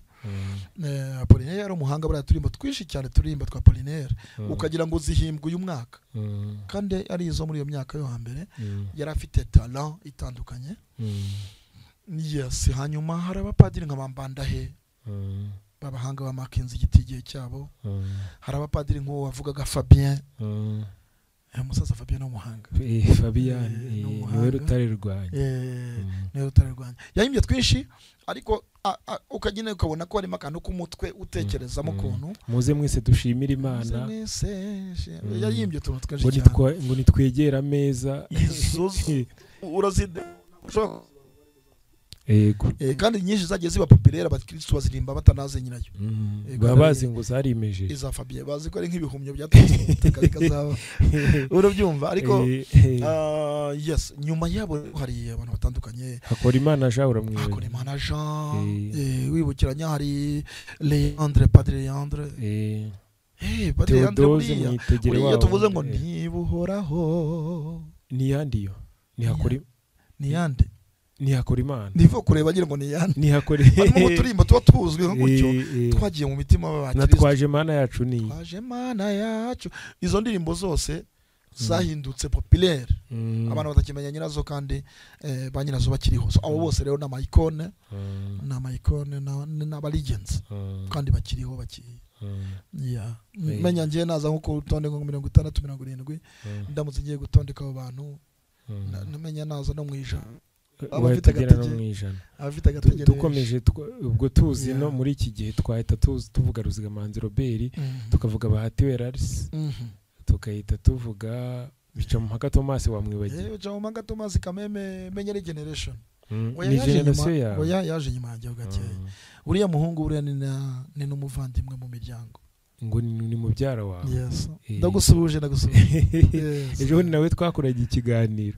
B: Apollinaire yari umuhanga, buriya turimbo twinshi cyane turirimba twa Apollinaire ukagira ngo zihimbwe uyu mwaka, kandi ari izo muri iyo myaka yo hambere. Yari afite talent itandukanye. Yes. Hanyuma hari abapadiri nka Bambandahe b'abahanga bamakinze igiti igihe cyabo. Hari abapadiri nk'uwo wavugaga Fabien, umusaza Fabien ni umuhanga.
C: Fabien niwe rutare rwanjye.
B: Niwe rutare rwanjye. Yahimbye twinshi, ariko ukagenda ukabona ko harimo akantu k'umutwe utekerezamo ukuntu.
C: Muze mwese dushimire Imana.
B: Yahimbye utuntu twinshi cyane.
C: Ngo nitwegera ameza.
B: Urazide.
C: Yego.
B: Kandi nyinshi zagiye ziba populaire, abakristo bazirimba batanaze nyirayo.
C: Baba bazi ngo zarimeje.
B: Iza Fabien bazi ko ari nk'ibihumyo byaturutse bikazaba. Urabyumva, ariko yes, nyuma yabo hari abantu batandukanye.
C: Hakorimana Jean uramwibuka?
B: Hakorimana Jean, wibukiranya hari Leandre, Padre Leandre. Padre Leandre buriya tuvuze ngo ntibuhoraho.
C: Ni yandi yo? Ni Hakori?
B: Ni yandi?
C: Ntihakora Imana.
B: Ndivuga kureba ngira ngo ni yande.
C: Ntihakora.
B: Harimo uturimbo tuba tuzwi nko gutyo twagiye mu mitima y'abakristo.
C: Natwaje Mana yacu ni.
B: Twaje Mana yacu. Izo ndirimbo zose zahindutse populaire. Abantu batakimenya nyirazo kandi ba nyirazo bakiriho. So abo bose rero n'ama icone, n'ama icone n'aba legends kandi bakiriho bakiri. Yeah. Menya ngiye naza nko kurutonde nko 60 70 ndamutse ngiye gutondeka abo bantu. Namenya naza no mwijana. Abafite agatege
C: dukomeje ubwo tuzi no muri iki gihe twahita tuvuga Ruzigamanzi Robert, tukavuga Bahati Werarisi, tukahita tuvuga Bicamumpaka Thomas wamwibagiwe.
B: Bicamumpaka Thomas kameme menyere generation.
C: Ni generation yawe.
B: Oya, yaje nyuma yanjye gakeya. Uriya muhungu buriya ni n'umuvandimwe mu miryango.
C: Ngo ni mubyara wawe.
B: Yes. Ndagusuhuje. Yes.
C: Ejo bundi nawe twakoraga ikiganiro.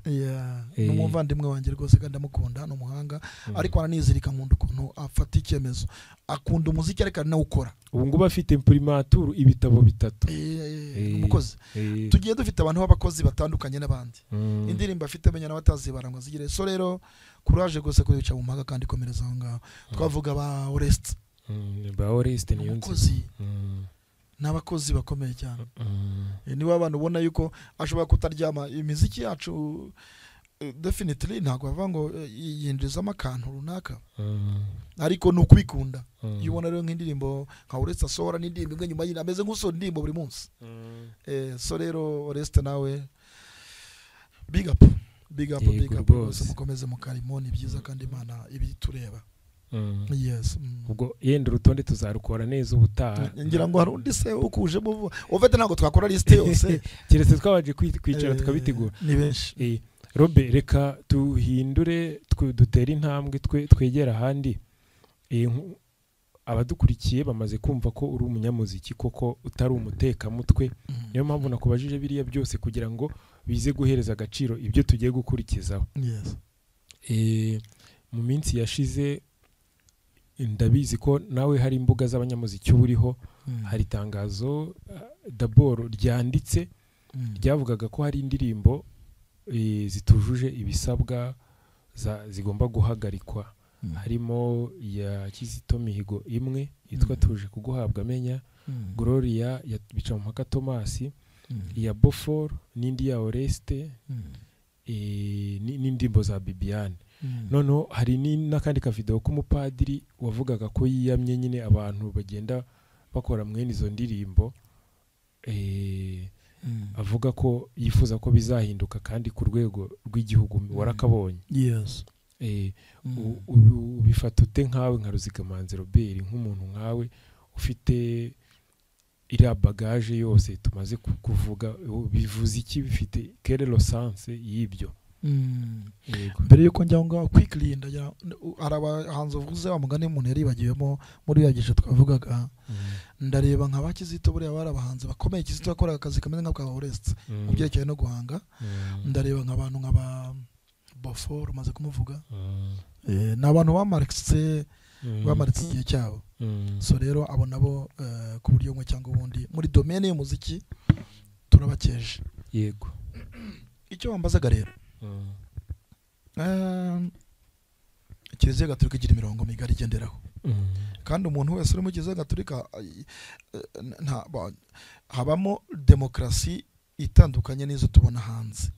B: Ni umuvandimwe wanjye rwose kandi ndamukunda, ni umuhanga, ariko aranizirika, nkunda ukuntu afata icyemezo, akunda umuziki ariko aranawukora.
C: Ubu ngubu afite imprimatur ibitabo 3.
B: Ni umukozi. Tugiye dufite abantu b'abakozi batandukanye n'abandi. Indirimbo afite menya n'abatazibara ngo zigire. So rero courage rwose kubica mu mpaka kandi komereza aho ngaho. Twavuga ba Oreste.
C: Ba Oreste ni
B: umukozi. N'abakozi bakomeye cyane. Niba abantu ubona yuko ashobora kutaryama, imiziki yacu definitely ntabwo bavuga ngo yinjizamo akantu runaka, ariko ni ukubikunda. Iyo ubona rero nk'indirimbo nka Oreste asohora n'indirimbo imwe nyuma y'indi, ameze nk'usohora indirimbo buri munsi. So rero Oreste nawe big up, big up, big up rwose, mukomeze mu karimo, ni byiza kandi Imana ibitureba. Yes.
C: Ubwo yenda urutonde tuzarukora neza ubutaha.
B: Ngira ngo hari undi se ukuje muvu. Ufite ntabwo twakora liste yose.
C: Keretse twabaje kwicara tukabitegura.
B: Ni benshi.
C: Robe, reka tuhindure, dutere intambwe twegera ahandi. Abadukurikiye bamaze kumva ko uri umunyamuziki koko utari umutekamutwe. Niyo mpamvu nakubajije biriya byose kugira ngo bize guhereza agaciro ibyo tugiye gukurikizaho.
B: Yes.
C: Mu minsi yashize ndabizi ko nawe hari imbuga z'abanyamuziki uriho, hari itangazo d'abord ryanditse ryavugaga ko hari indirimbo zitujuje ibisabwa zigomba guhagarikwa. Harimo ya Kizito Mihigo imwe yitwa Tuje kuguhabwa amenya, Gloria ya Bicamumpaka Thomas, iya Beaufort n'indi ya Oreste, n'indirimbo za Bibiane. Noneho hari n'akandi ka video k'umupadiri wavugaga ko yiyamye nyine abantu bagenda bakora mwene izo ndirimbo, avuga ko yifuza ko bizahinduka kandi ku rwego rw'igihugu. Warakabonye?
B: Yes.
C: Ubifata ute nkawe nka Ruzigamanzi Robert, nk'umuntu nkawe ufite iriya bagage yose tumaze kuvuga, bivuze iki, bifite quelle le sens y'ibyo?
B: Mbere yuko njya ngaho quickly ndagira hari abahanzi uvuze wa mugani umuntu yaribagiwemo muri yagishe twavugaga, ndareba nka ba Kizito, buriya bari abahanzi bakomeye. Kizito yakoraga akazi kameze nka ka Oreste mu byerekeye no guhanga. Ndareba nk'abantu nka ba Beaufort umaze kumuvuga, ni abantu bamaritse igihe cyabo. So rero abo nabo ku buryo bumwe cyangwa ubundi muri domaine y'umuziki turabakeje.
C: Yego.
B: Icyo wambazaga rero, Kiliziya Gatolika igira imirongo migari igenderaho, kandi umuntu wese uri mu Kiliziya Gatolika habamo demokarasi itandukanye n'izo tubona hanze.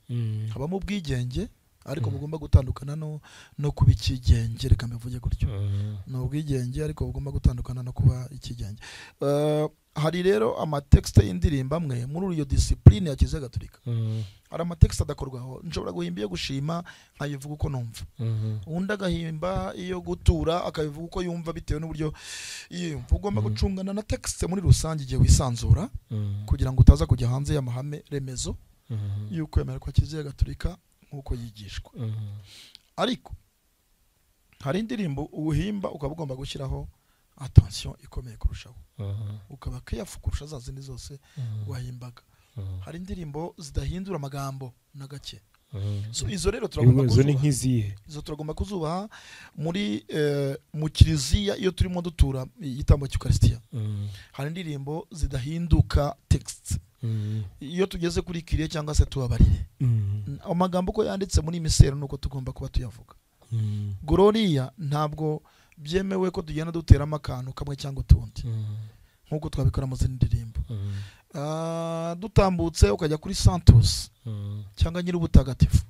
B: Habamo ubwigenge ariko bugomba gutandukana no kuba ikigenge, reka mbivuge gutyo. Ni ubwigenge ariko bugomba gutandukana no kuba ikigenge. Hari rero amatekste y'indirimbo amwe muri iyo discipline ya Kiliziya Gatolika. Hari amatekste adakorwaho. Nshobora guhimba iyo gushima nkayivuga uko numva, undi agahimba iyo gutura akayivuga uko yumva bitewe n'uburyo yiyumva. Ugomba gucungana na texte muri rusange igihe wisanzura, kugira ngo utaza kujya hanze y'amahame remezo y'ukwemera kwa Kiliziya Gatolika nkuko yigishwa. Ariko hari indirimbo uhimba ukaba ugomba gushyiraho attention ikomeye kurushaho, ukaba careful kurusha za zindi zose wahimbaga. Hari indirimbo zidahindura amagambo na gake. So izo rero turagomba kuzubaha. Izo turagomba kuzubaha muri mu Kiliziya iyo turimo dutura igitambo cy'Ukaristiya. Hari indirimbo zidahinduka text. Iyo tugeze kuri kiriye cyangwa se tubabarire, amagambo ko yanditse muri misero nuko tugomba kuba tuyavuga. Gloria ntabwo byemewe ko tugenda duteramo akantu kamwe cyangwa utundi nkuko twabikora mu zindi ndirimbo. Dutambutse ukajya kuri Santos cyangwa Nyirubutagatifu,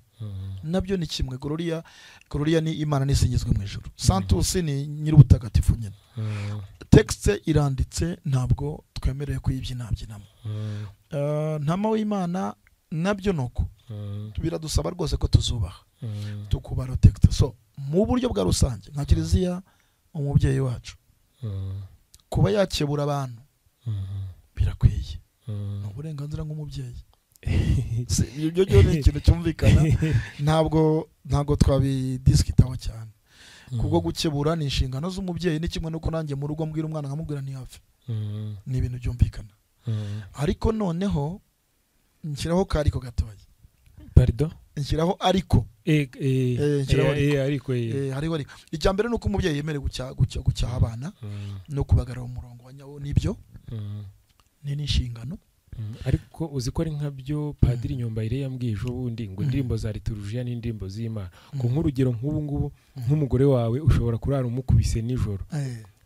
B: nabyo ni kimwe. Gloria ni Imana nisingizwe mu ijuru, Santos ni Nyirubutagatifu nyine. Texte iranditse ntabwo twemerewe kuyibyinabyinamo. Ntama w'Imana nabyo nuko biradusaba rwose ko tuzubaha, tukubara texte. So mu buryo bwa rusange nka Kiliziya umubyeyi wacu kuba yakebura abantu birakwiye, ni uburenganzira nk'umubyeyi. Ibyo byo ni ikintu cyumvikana, ntabwo twabidisikitaho cyane. Kubwo gukebura ni inshingano z'umubyeyi, ni kimwe nuko nanjye mu rugo mbwira umwana nkamubwira ntihave. Ni ibintu byumvikana. Ariko noneho nshyiraho kariko gatoya.
C: Pardon?
B: Nshyiraho ariko.
C: Ariko.
B: Hariho ariko. Icya mbere nuko umubyeyi yemerewe gucyaha abana no kubagarura umurongo wa nyawo, nibyo. Ni inshingano.
C: Ariko uzi ko ari nkabyo Padiri Nyombayire yambwiye ejo bundi ngo indirimbo za liturujia n'indirimbo z'Imana. Ku nk'urugero nk'ubu ngubu nk'umugore wawe ushobora kurara umukubise nijoro.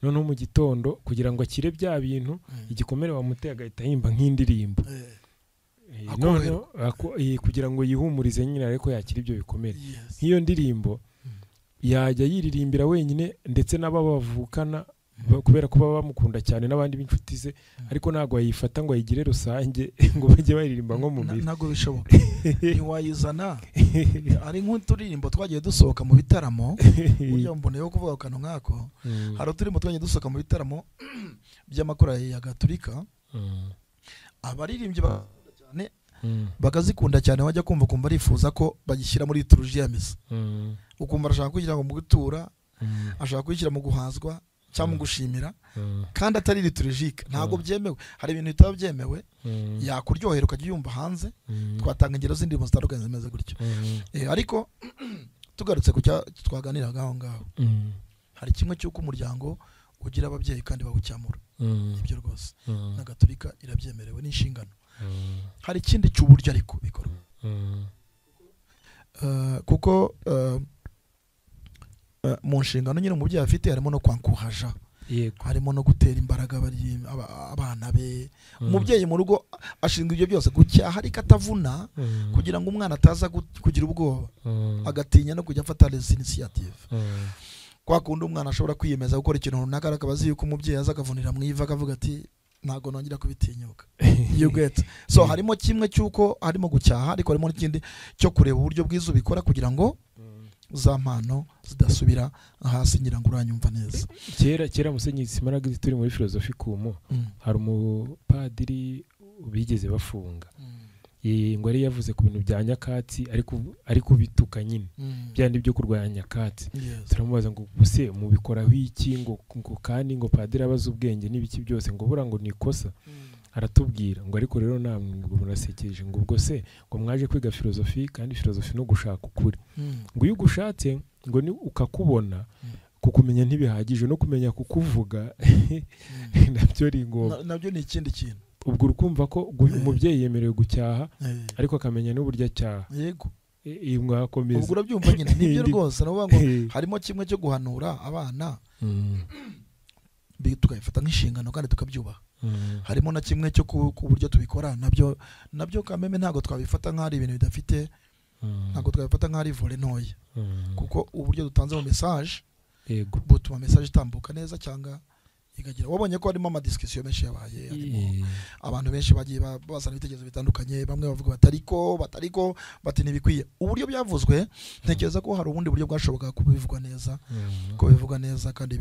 C: Noneho mu gitondo kugira ngo akire bya bintu igikomere wamuteye agahita yimba nk'indirimbo. Noneho kugira ngo yihumurize nyine ariko yakira ibyo bikomere. Nk'iyo ndirimbo yajya yiririmbira wenyine ndetse n'aba bavukana kubera kuba bamukunda cyane n'abandi b'inshuti ze, ariko ntabwo ayifata ngo ayigire rusange ngo bajye baririmba nko mu misa.
B: Ntabwo bishoboka. Ntiwayizana. Ari nk'uturirimbo twagiye dusohoka mu bitaramo, burya mboneyeho kuvuga akantu nk'ako. Hari uturirimbo twagiye dusohoka mu bitaramo by'amakorali ya Gatolika, abaririmbyi cyane bakazikunda cyane, wajya kumva kumva arifuza ko bagishyira muri liturujia ya misa. Ukumva arashaka kugira ngo mu gutura, ashaka kuyishyira mu guhazwa cyangwa gushimira, kandi atari liturgique, ntabwo byemewe. Hari ibintu bitaba byemewe, yakuryohera ukajya yumva hanze. Twatanga ingero z'indirimbo zitandukanye zimeze gutyo. Ariko tugarutse ku cyo twaganiraga aho ngaho, hari kimwe cy'uko umuryango ugira ababyeyi kandi bawucyamura. Ibyo rwose na Gatolika irabyemerewe n'inshingano. Hari ikindi cy'uburyo ariko bikorwa, kuko mu nshingano nyine umubyeyi afite harimo no kwankuhaja, harimo no gutera imbaraga abana be. Umubyeyi mu rugo ashinzwe ibyo byose, gucyaha ariko atavuna, kugira ngo umwana ataza kugira ubwoba agatinya no kujya afata les initiatives. Kwa kundi umwana ashobora kwiyemeza gukora ikintu runaka, akaba azi yuko umubyeyi aza akavunira mu ivi akavuga ati ntabwo nongera kubitinyuka. You get. So harimo kimwe cy'uko harimo gucyaha, ariko harimo n'ikindi cyo kureba uburyo bwiza ubikora kugira ngo za mpano zidasubira hasi. Ngira ngo uranyumva neza.
C: Kera Musenyeri Smaragde turi muri filozofi kumu, hari umupadiri bigeze bafunga. Ngo yari yavuze ku bintu bya nyakatsi ariko bituka nyine byandi byo kurwanya nyakatsi. Turamubaza ngo buse mubikoraho iki, ngo kandi ngo padiri abaza ubwenge n'ibiki byose, ngo bura ngo nikosa. Aratubwira ngo ariko rero namwe ngo murasekeje, ngo ubwo se ngo mwaje kwiga filozofi, kandi filozofi no gushaka ukuri, ngo iyo ugushatse ngo ni ukakubona, kukumenya ntibihagije, no kumenya kukuvuga nabyo ari ngombwa,
B: nabyo ni ikindi kintu.
C: Ubwo urukumva ko umubyeyi yemerewe gucyaha ariko akamenya n'uburyo acyaha.
B: Yego,
C: mwakomeza.
B: Ubwo urabyumva nyine nibyo rwose. Navuga ngo harimo kimwe cyo guhanura abana tukabifata nk'inshingano kandi tukabyubaha. Harimo na kimwe cyo ku buryo tubikora, nabyo kameme ntabwo twabifata nk'ari ibintu bidafite, ntabwo twabifata nk'ari vole ntoya, kuko uburyo dutanze mu message
C: yego
B: butuma message itambuka neza cyangwa ikagira. Wabonye ko harimo amadiscussion menshi yabaye, harimo abantu benshi bagiye bazana ibitekerezo bitandukanye, bamwe bavuga batariko bati ntibikwiye. Uburyo byavuzwe ntekereza ko hari ubundi buryo bwashoboka kubivugwa neza, kubivugwa neza kandi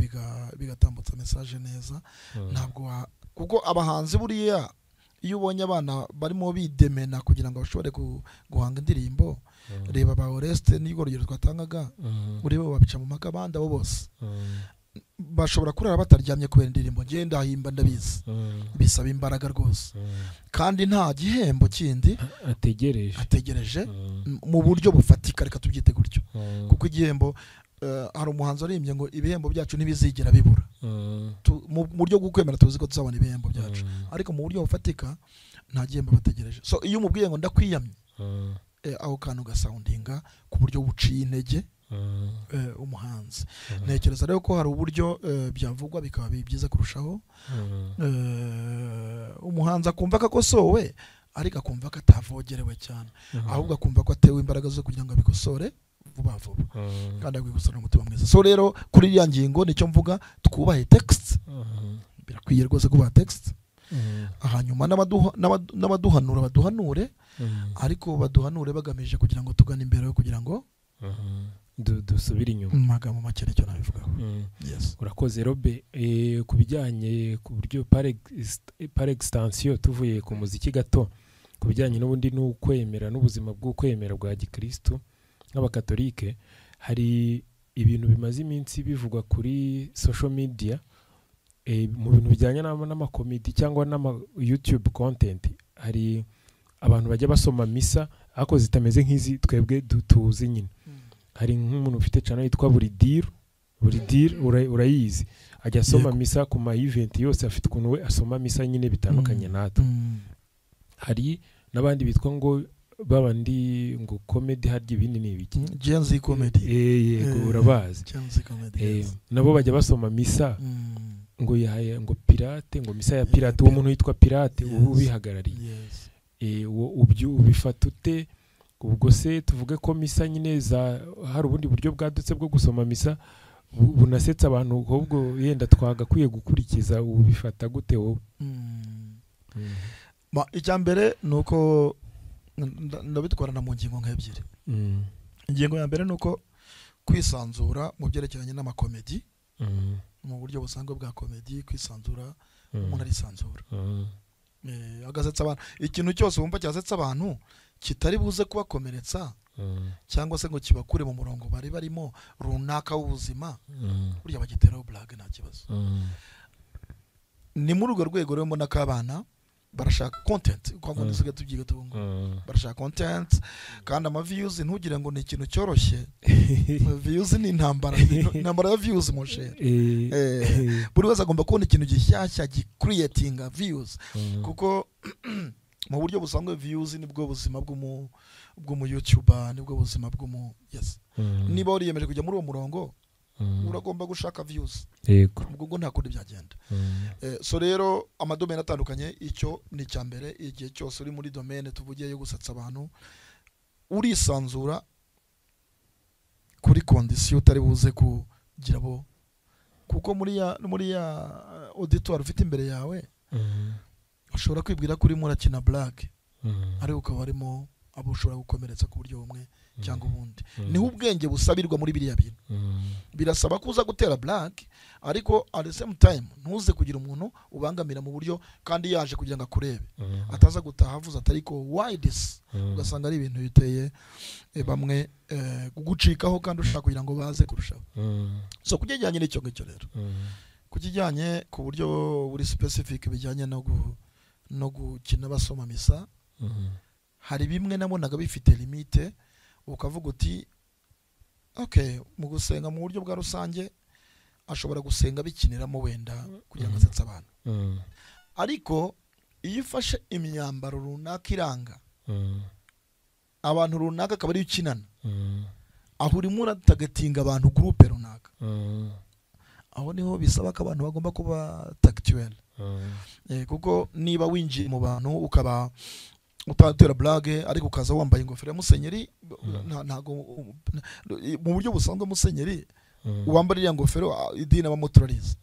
B: bigatambutsa message neza. Ntabwo kuko abahanzi buriya iyo ubonye abana barimo bidemena kugira ngo bashobore guhanga indirimbo, reba ba Oreste n'irwo rugero twatangaga, urebe babica mu maka abandi abo bose bashobora kurara bataryamye kubera indirimbo. Ngiye ndahimba ndabizi, bisaba imbaraga rwose, kandi nta gihembo kindi ategereje mu buryo bufatika, reka tubyite gutyo. Kuko igihembo, hari umuhanzi arimbye ngo ibihembo byacu ntibizigera bibura. Mu buryo bwo kwemera tuzi ko tuzabona ibihembo byacu, ariko mu buryo bufatika nta gihembo bategereje. So iyo umubwiye ngo ndakwiyamye, aho kantu gasoundinga ku buryo buciye intege umuhanzi. Ntekereza rero ko hari uburyo byavugwa bikaba byiza kurushaho. Umuhanzi akumva ko akosowe, ariko akumva ko atavogerewe cyane, ahubwo akumva ko atewe imbaraga zo kugira ngo abikosore vuba vuba, kandi agwigusana umutima mwiza. So rero kuri iriya ngingo nicyo mvuga, twubahe text, birakwiye rwose kubaha text. Hanyuma n'abaduhanura baduhanure, ariko baduhanure bagamije kugira ngo tugane imbere, kugira ngo
C: dusubire inyuma.
B: Magambo make nicyo nabivugaho. Yes.
C: Urakoze Robe. Ku bijyanye ku buryo par extension tuvuye ku muziki gato, ku bijyanye n'ubundi n'ukwemera n'ubuzima bw'ukwemera bwa gikristo nk'abakatolike. Hari ibintu bimaze iminsi bivugwa kuri social media, mu bintu bijyanye n'amakomedi cyangwa n'ama YouTube content. Hari abantu bajya basoma misa ariko zitameze nk'izi twebwe tuzi nyine. Hari nk'umuntu ufite channel yitwa Buridiru, Buridiru urayizi, ajya asoma misa ku ma event yose, afite ukuntu we asoma misa nyine bitandukanye natwe. Hari n'abandi bitwa ngo babandi ngo comedy, harya ibindi ni ibiki,
B: Gen Z comedy.
C: Yego urabazi
B: Gen Z comedy.
C: Nabo bajya basoma misa ngo yahaye ngo pirate, ngo misa ya pirate, uwo muntu yitwa pirate ubu ubihagarariye. Ubifata ute? Ubwo se tuvuge ko misa nyine za hari ubundi buryo bwadutse bwo gusoma misa bunasetsa abantu, ahubwo yenda twagakwiye gukurikiza, ubifata gute wowe?
B: Icya mbere ni uko ndabitwarana mu ngingo nk'ebyiri. Ingingo ya mbere ni uko kwisanzura mu byerekeranye n'amakomedi, mu buryo busanzwe bwa komedi, kwisanzura umuntu arisanzura, agasetsa abantu. Ikintu cyose wumva cyasetsa abantu kitari buze kubakomeretsa cyangwa se ngo kibakure mu murongo bari barimo runaka w'ubuzima, burya bagiteraho blague nta kibazo. Ni muri urwo rwego rero mbona ko abana barashaka content, kwa ngo dusigaye tubyiga tubungu, barashaka content kandi ama views ntugire ngo ni ikintu cyoroshye. Views ni intambara, intambara ya views mon cher. Buri wese agomba kubona ikintu gishyashya gicreatinga views, kuko mu buryo busanzwe views nibwo buzima bw'umu YouTuber, nibwo buzima bw'umu yes. Niba wariyemeje kujya muri uwo murongo uragomba gushaka views.
C: Yego.
B: Ubwo nta kundi byagenda. So rero amadomene atandukanye, icyo ni icya mbere. Igihe cyose uri muri domaine tuvugiye yo gusetsa abantu, urisanzura kuri condition utari buze kugira bo, kuko muri ya auditoire ufite imbere yawe ushobora kwibwira ko urimo urakina blague, ariko ukaba arimo abo ushobora gukomeretsa ku buryo bumwe cyangwa ubundi. Niho ubwenge busabirwa muri biriya bintu. Birasaba ko uza gutera blague, ariko at the same time ntuze kugira umuntu ubangamira mu buryo, kandi yaje kugira ngo akurebe, ataza gutaha avuze atari ko why this, ugasanga ari ibintu biteye bamwe kugucikaho kandi ushaka kugira ngo baze kurushaho. So kujyanye n'icyo ngicyo rero, kujyanye ku buryo buri specific bijyanye no gukina basoma misa, hari bimwe nabonaga bifite limite, ukavuga uti okay, mu gusenga mu buryo bwa rusange ashobora gusenga bikiniramo wenda kugira ngo asetse abantu, ariko iyo ufashe imyambaro runaka iranga abantu runaka akaba ari ukinana, aho urimo uratagatinga abantu groupe runaka, aho niho bisaba ko abantu bagomba kuba tactuel. Kuko niba winjiye mu bantu ukaba utatera blague ariko ukaza wambaye ingofero ya musenyeri, ntago mu buryo busanzwe musenyeri uwambara iriya ngofero idini abamutorariza.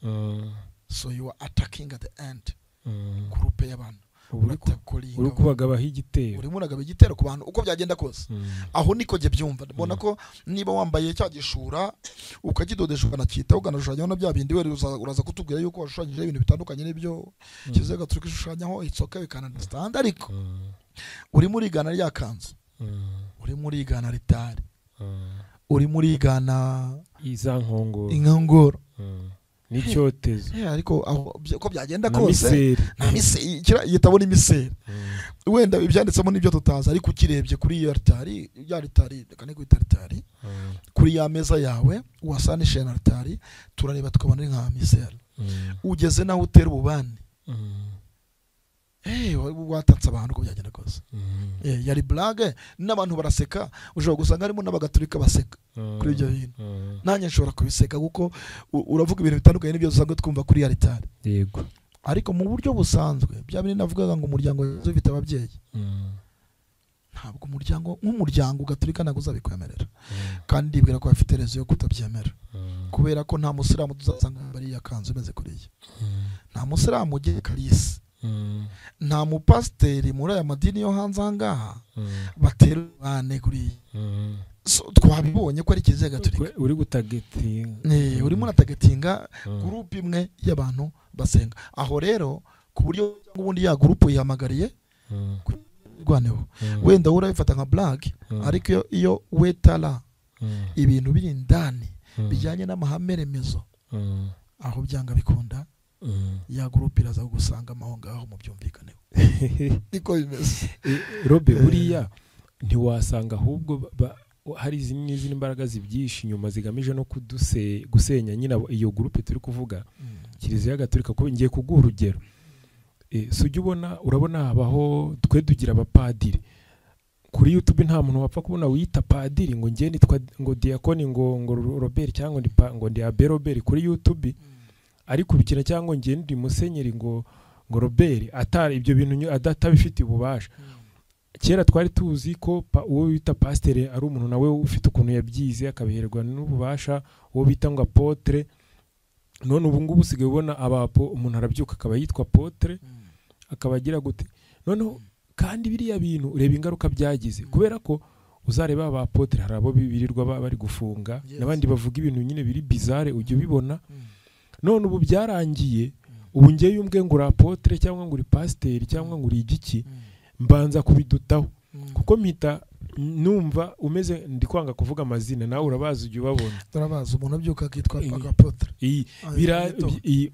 B: So you are attacking at the end groupe y'abantu,
C: uri kubagabaho igitero,
B: urimo uragaba igitero ku bantu uko byagenda kose. Aho niko jye byumva, mbona ko niba wambaye cya gishura ukakidodesha ukanakita ukanashushanyaho na bya bindi, uraza kutubwira yuko washushanyije ibintu bitandukanye n'ibyo Kiliziya Gatolika ishushanyaho, it's okay, we can understand, ariko urimo urigana rya kanzu, urimo urigana ritari, urimo urigana
C: iza nkongoro,
B: inkongoro
C: n'icyotezo,
B: ariko uko byagenda kose na miseri, igitabo ni miseri, wenda ibyanditsemo nibyo tutazi, ariko ukirebye kuri iyo altari, ya altari reka ni kwita altari, kuri ya meza yawe wasanishe na altari, turareba tukabona nka miseri. Ugeze naho utera ububani, watatse abantu uko byagenda kose. Yari blague n'abantu baraseka, ushobora gusanga harimo n'abagatolika baseka kuri ibyo bintu. Nanjye nshobora kubiseka kuko uravuga ibintu bitandukanye n'ibyo dusanzwe twumva kuri altari.
C: Yego.
B: Ariko mu buryo busanzwe bya bindi navugaga ngo umuryango ufite ababyeyi, ntabwo umuryango nk'umuryango gatolika ntabwo uzabikwemerera, kandi ndibwira ko bafite rezo yo kutabyemera, kubera ko nta musilamu tuzasanga bariya kanzu imeze kuriya, nta musilamu ugiye kalisi, nta mupasiteri muri aya madini yo hanze ahangaha batera bane kuriya. So twabibonye ko ari Kiliziya Gatolika
C: uri gutagetinga,
B: urimo uratagetinga groupe imwe y'abantu basenga. Aho rero ku buryo ubundi ya groupe yihamagariye Twirwaneho wenda wowe urabifata nka blague, ariko iyo wetara ibintu biri indani bijyanye n'amahame remezo, aho byanga bikunda ya groupe iraza gusanga aho ngaho mu byumvikaneho. Niko bimeze.
C: Robe, buriya ntiwasanga ahubwo hari n'izindi mbaraga zibyishe inyuma zigamije no gusenya nyine iyo groupe turi kuvuga, Kiliziya Gatolika. Ko ngiye kuguha urugero, si ujya ubona, urabona habaho twe tugira abapadiri kuri YouTube, nta muntu wapfa kubona wiyita padiri ngo ngiye nitwa ngo Diakoni ngo Robert cyangwa ngo ndi Abbé Robert kuri YouTube, ariko ubikina, cyangwa ngiye ndi musenyeri ngo Robert, atari ibyo bintu atabifitiye ububasha. Kera twari tuzi ko uwo bita pasiteri ari umuntu nawe ufite ukuntu yabyize akabiherwa n'ububasha, uwo bita ngo apotre. None ubu ngubu usigaye ubona abapo, umuntu arabyuka akaba yitwa apotre, akaba agira gute. Noneho kandi biriya bintu ureba ingaruka byagize, kubera ko uzareba abapotre hari abo birirwa bari gufunga, n'abandi bavuga ibintu nyine biri bizarre, ujya ubibona. None ubu byarangiye, ubu ngiye yumbwe ngo uri apotre cyangwa ngo uri pasiteri cyangwa ngo uri igiki, mbanza kubidutaho, kuko mpita numva umeze, ndi kwanga kuvuga amazina, nawe urabazi ujya ubabona.
B: Turabazi, umuntu abyuka akitwa apotre.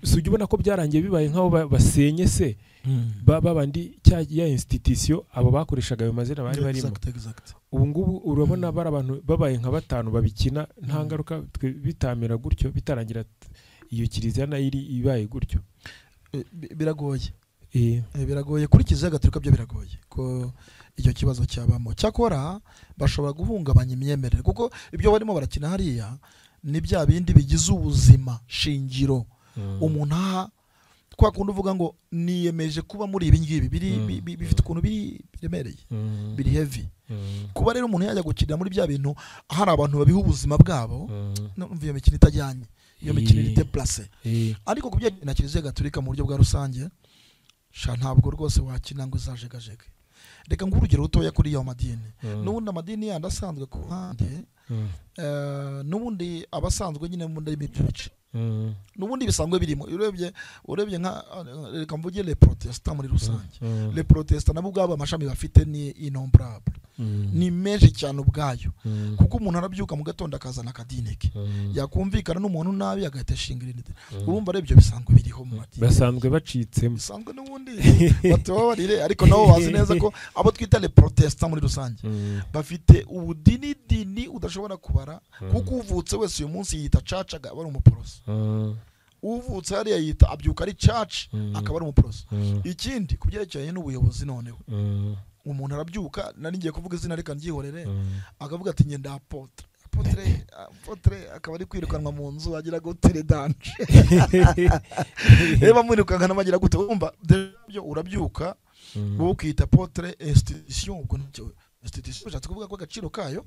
C: Si ujya ubona ko byarangiye bibaye nk'aho basenye se babandi ya institution abo bakoreshaga ayo mazina bari barimo. Ubu ngubu urabona bari abantu babaye nka batanu babikina, nta ngaruka bitamera gutyo, bitarangira iyo kiliziya nayo iri ibaye gutyo.
B: Biragoye. Biragoye kuri Kiliziya Gatolika, byo biragoye ko icyo kibazo cyabamo. Cyakora bashobora guhungabanya imyemerere, kuko ibyo barimo barakina hariya ni bya bindi bigize ubuzima shingiro. Umuntu aha kwa kundi uvuga ngo niyemeje kuba muri ibi ngibi biri bifite ukuntu biri biremereye, biri heavy. Kuba rero umuntu yajya gukinira muri bya bintu hari abantu babiha ubuzima bwabo, numva iyo mikino itajyanye, iyo mikino iri déplacée. Ariko kubyo na Kiliziya Gatolika mu buryo bwa rusange, sha ntabwo rwose wakina ngo uzajegajege. Reka nguhe urugero rutoya kuri iyo madini. N'ubundi amadini yandi asanzwe ku ruhande, n'ubundi abasanzwe nyine mu ndimi byinshi, n'ubundi bisanzwe birimo. Urebye nka reka mvuge les protestants muri rusange, les protestants nabo ubwabo amashami bafite ni innombrable, ni menshi cyane ubwayo, kuko umuntu arabyuka mu gatondo akazana akadini ke, yakumvikana n'umuntu nabi agahita ashinga irindi. Urumva rero ibyo bisanzwe biriho mu madini,
C: basanzwe bacitsemo,
B: bisanzwe n'ubundi batubabarire, ariko nabo bazi neza ko abo twita les protestants muri rusange bafite ubudini dini udashobora kubara, kuko uvutse wese uyu munsi yita church akaba ari umuporoso, uvutse hariya yita abyuka ari church akaba ari umuporoso. Ikindi kubyerekeranye n'ubuyobozi, noneho umuntu arabyuka, nari ngiye kuvuga izina reka ndyihorere, akavuga ati ngenda apotre, apotre akaba ari kwirukanwa mu nzu agira gute danje, reba mwirukanka n'amagira gute. Urumva byo urabyuka wowe ukita apotre institution, ubwo institution bishatse kuvuga ko agaciro kayo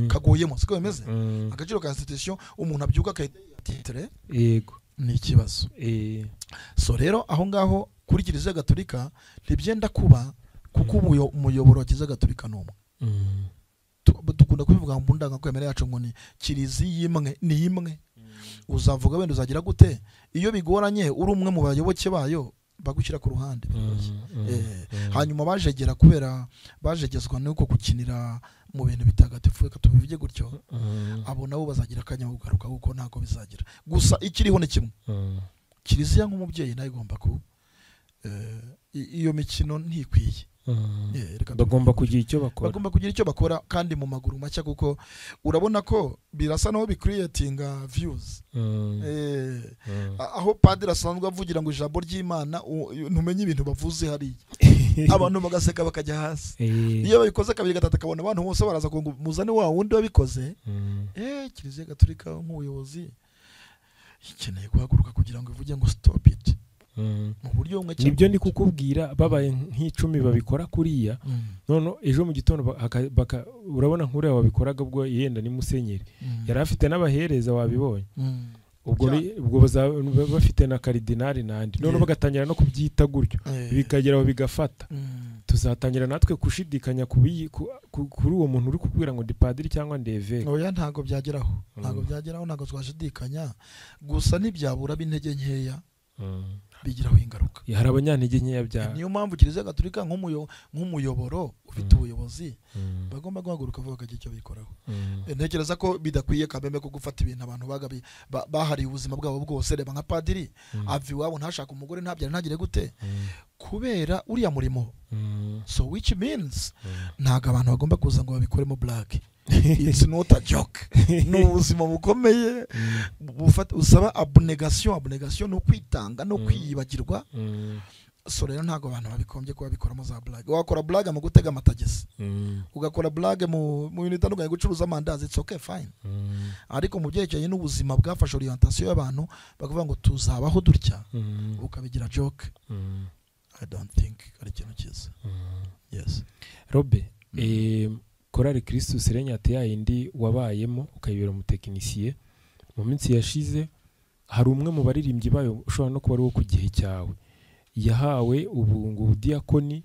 B: kagoyemo, siko bimeze. Agaciro ka institution umuntu abyuka akayita titre,
C: yego
B: ni ikibazo. So rero aho ngaho kuri Kiliziya Gatolika ntibyenda kuba, kuko umuyoboro wa Kiliziya Gatolika ni umwe. Dukunda kubivuga mu ndangakwemera yacu ngo ni kiliziya imwe, ni imwe. Uzavuga wenda uzagira gute iyo bigoranye uri umwe mu bayoboke bayo bagushyira ku ruhande. Hanyuma bajegera kubera bajegezwa nuko gukinira mu bintu bitagatifu, reka tubivuge gutyo, abo nabo bazagira akanya kugaruka, kuko ntago bizagira. Gusa ikiriho ni kimwe, kiliziya nk'umubyeyi nayo igomba ku iyo mikino ntikwiye.
C: Bagomba kugira icyo bakora,
B: bagomba kugira icyo bakora kandi mu maguru mashya, kuko urabona ko birasa naho bicreatinga views. Aho padiri asanzwe avugira ngo ijambo ry'Imana, ntumenye ibintu bavuze hariya, abantu bagaseka bakajya hasi. Iyo babikoze kabiri gatatu akabona abantu bose baraza ngo muzane wa wundi wabikoze. Kiliziya Gatolika nk'ubuyobozi ikeneye guhaguruka kugira ngo ivuge ngo stop it. Mu buryo bumwe
C: nibyo ndi kukubwira, babaye nk'icumi babikora kuriya, none ejo mu gitondo urabona nk'uriya wabikoraga ubwo yenda ni musenyeri, yari afite n'abahereza wabibonye, ubwo bafite na karidinali nandi, none bagatangira no kubyita gutyo, bikageraho bigafata. Tuzatangira natwe kushidikanya kuri uwo muntu uri kukubwira ngo ndi padiri cyangwa ndi evêque.
B: Oya ntago byageraho, ntago byageraho, ntago twashidikanya, gusa ntibyabura b'intege nkeya bigiraho ingaruka.
C: Hari abanyantege nkeya bya
B: Niyo mpamvu Kiliziya Gatolika nk'umuyoboro ufite ubuyobozi bagomba guhaguruka vuba bakagira icyo bikoraho. Ntekereza ko bidakwiye kabembe ko gufata ibintu abantu bahariye ubuzima bwabo bwose. Reba nka padiri ava iwabo ntashaka umugore, ntabyara, ntagire gute, kubera uriya murimo. So which means ntabwo abantu bagomba kuza ngo babikoremo blague. It's not a joke. Ni ubuzima bukomeye usaba abnegation. Abnegation ni ukwitanga no kwiyibagirwa. So rero ntabwo abantu babikombye kuba bikoramo za blague. Wakora blague mu gutega amatagisi, ugakora blague mu bintu bitandukanye, gucuruza amandazi, it's okay, fine. Ariko mu byerekeranye n'ubuzima bwafashe orientation y'abantu bakavuga ngo tuzabaho dutya, ukabigira joke, I don't think ari ikintu cyiza. Yes.
C: Robe, Korali Christus Regnat ya yindi wabayemo ukayibera umutekinisiye mu minsi yashize, hari umwe mu baririmbyi bayo ushobora no kuba ari wo ku gihe cyawe yahawe ubu ngo ubudiyakoni,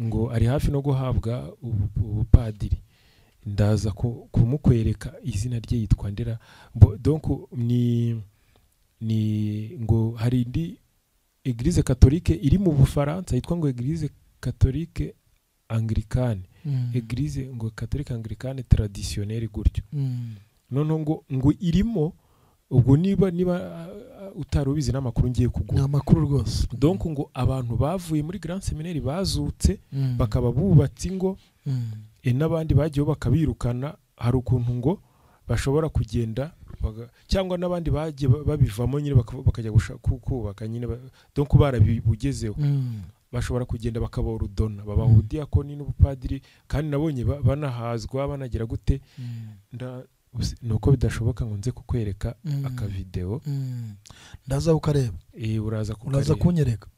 C: ngo ari hafi no guhabwa ubupadiri. Ndaza kumukwereka izina rye, yitwa Ndera. Donc ni ngo hari indi Eglise Catholique iri mu Bufaransa yitwa ngo Eglise Catholique Anglicane, Eglise ngo Catholique Anglicane traditionnelle gutyo. Noneho ngo irimo ubwo niba utari ubizi n'amakuru ngiye kuguha,
B: amakuru rwose.
C: Donc ngo abantu bavuye muri Grand Seminaire bazutse bakaba bubatse ingo, n'abandi bagiye bakabirukana. Hari ukuntu ngo bashobora kugenda cyangwa n'abandi bagiye babivamo nyine bakajya kubaka nyine, donc barabibugezeho bashobora kugenda bakaborudona, babaha ubudiyakoni n'ubupadiri, kandi nabonye banahazwa banagira gute. Nuko bidashoboka ngo nze kukwereka akavideo.
B: Ndaza ukareba.
C: Uraza
B: kunyereka.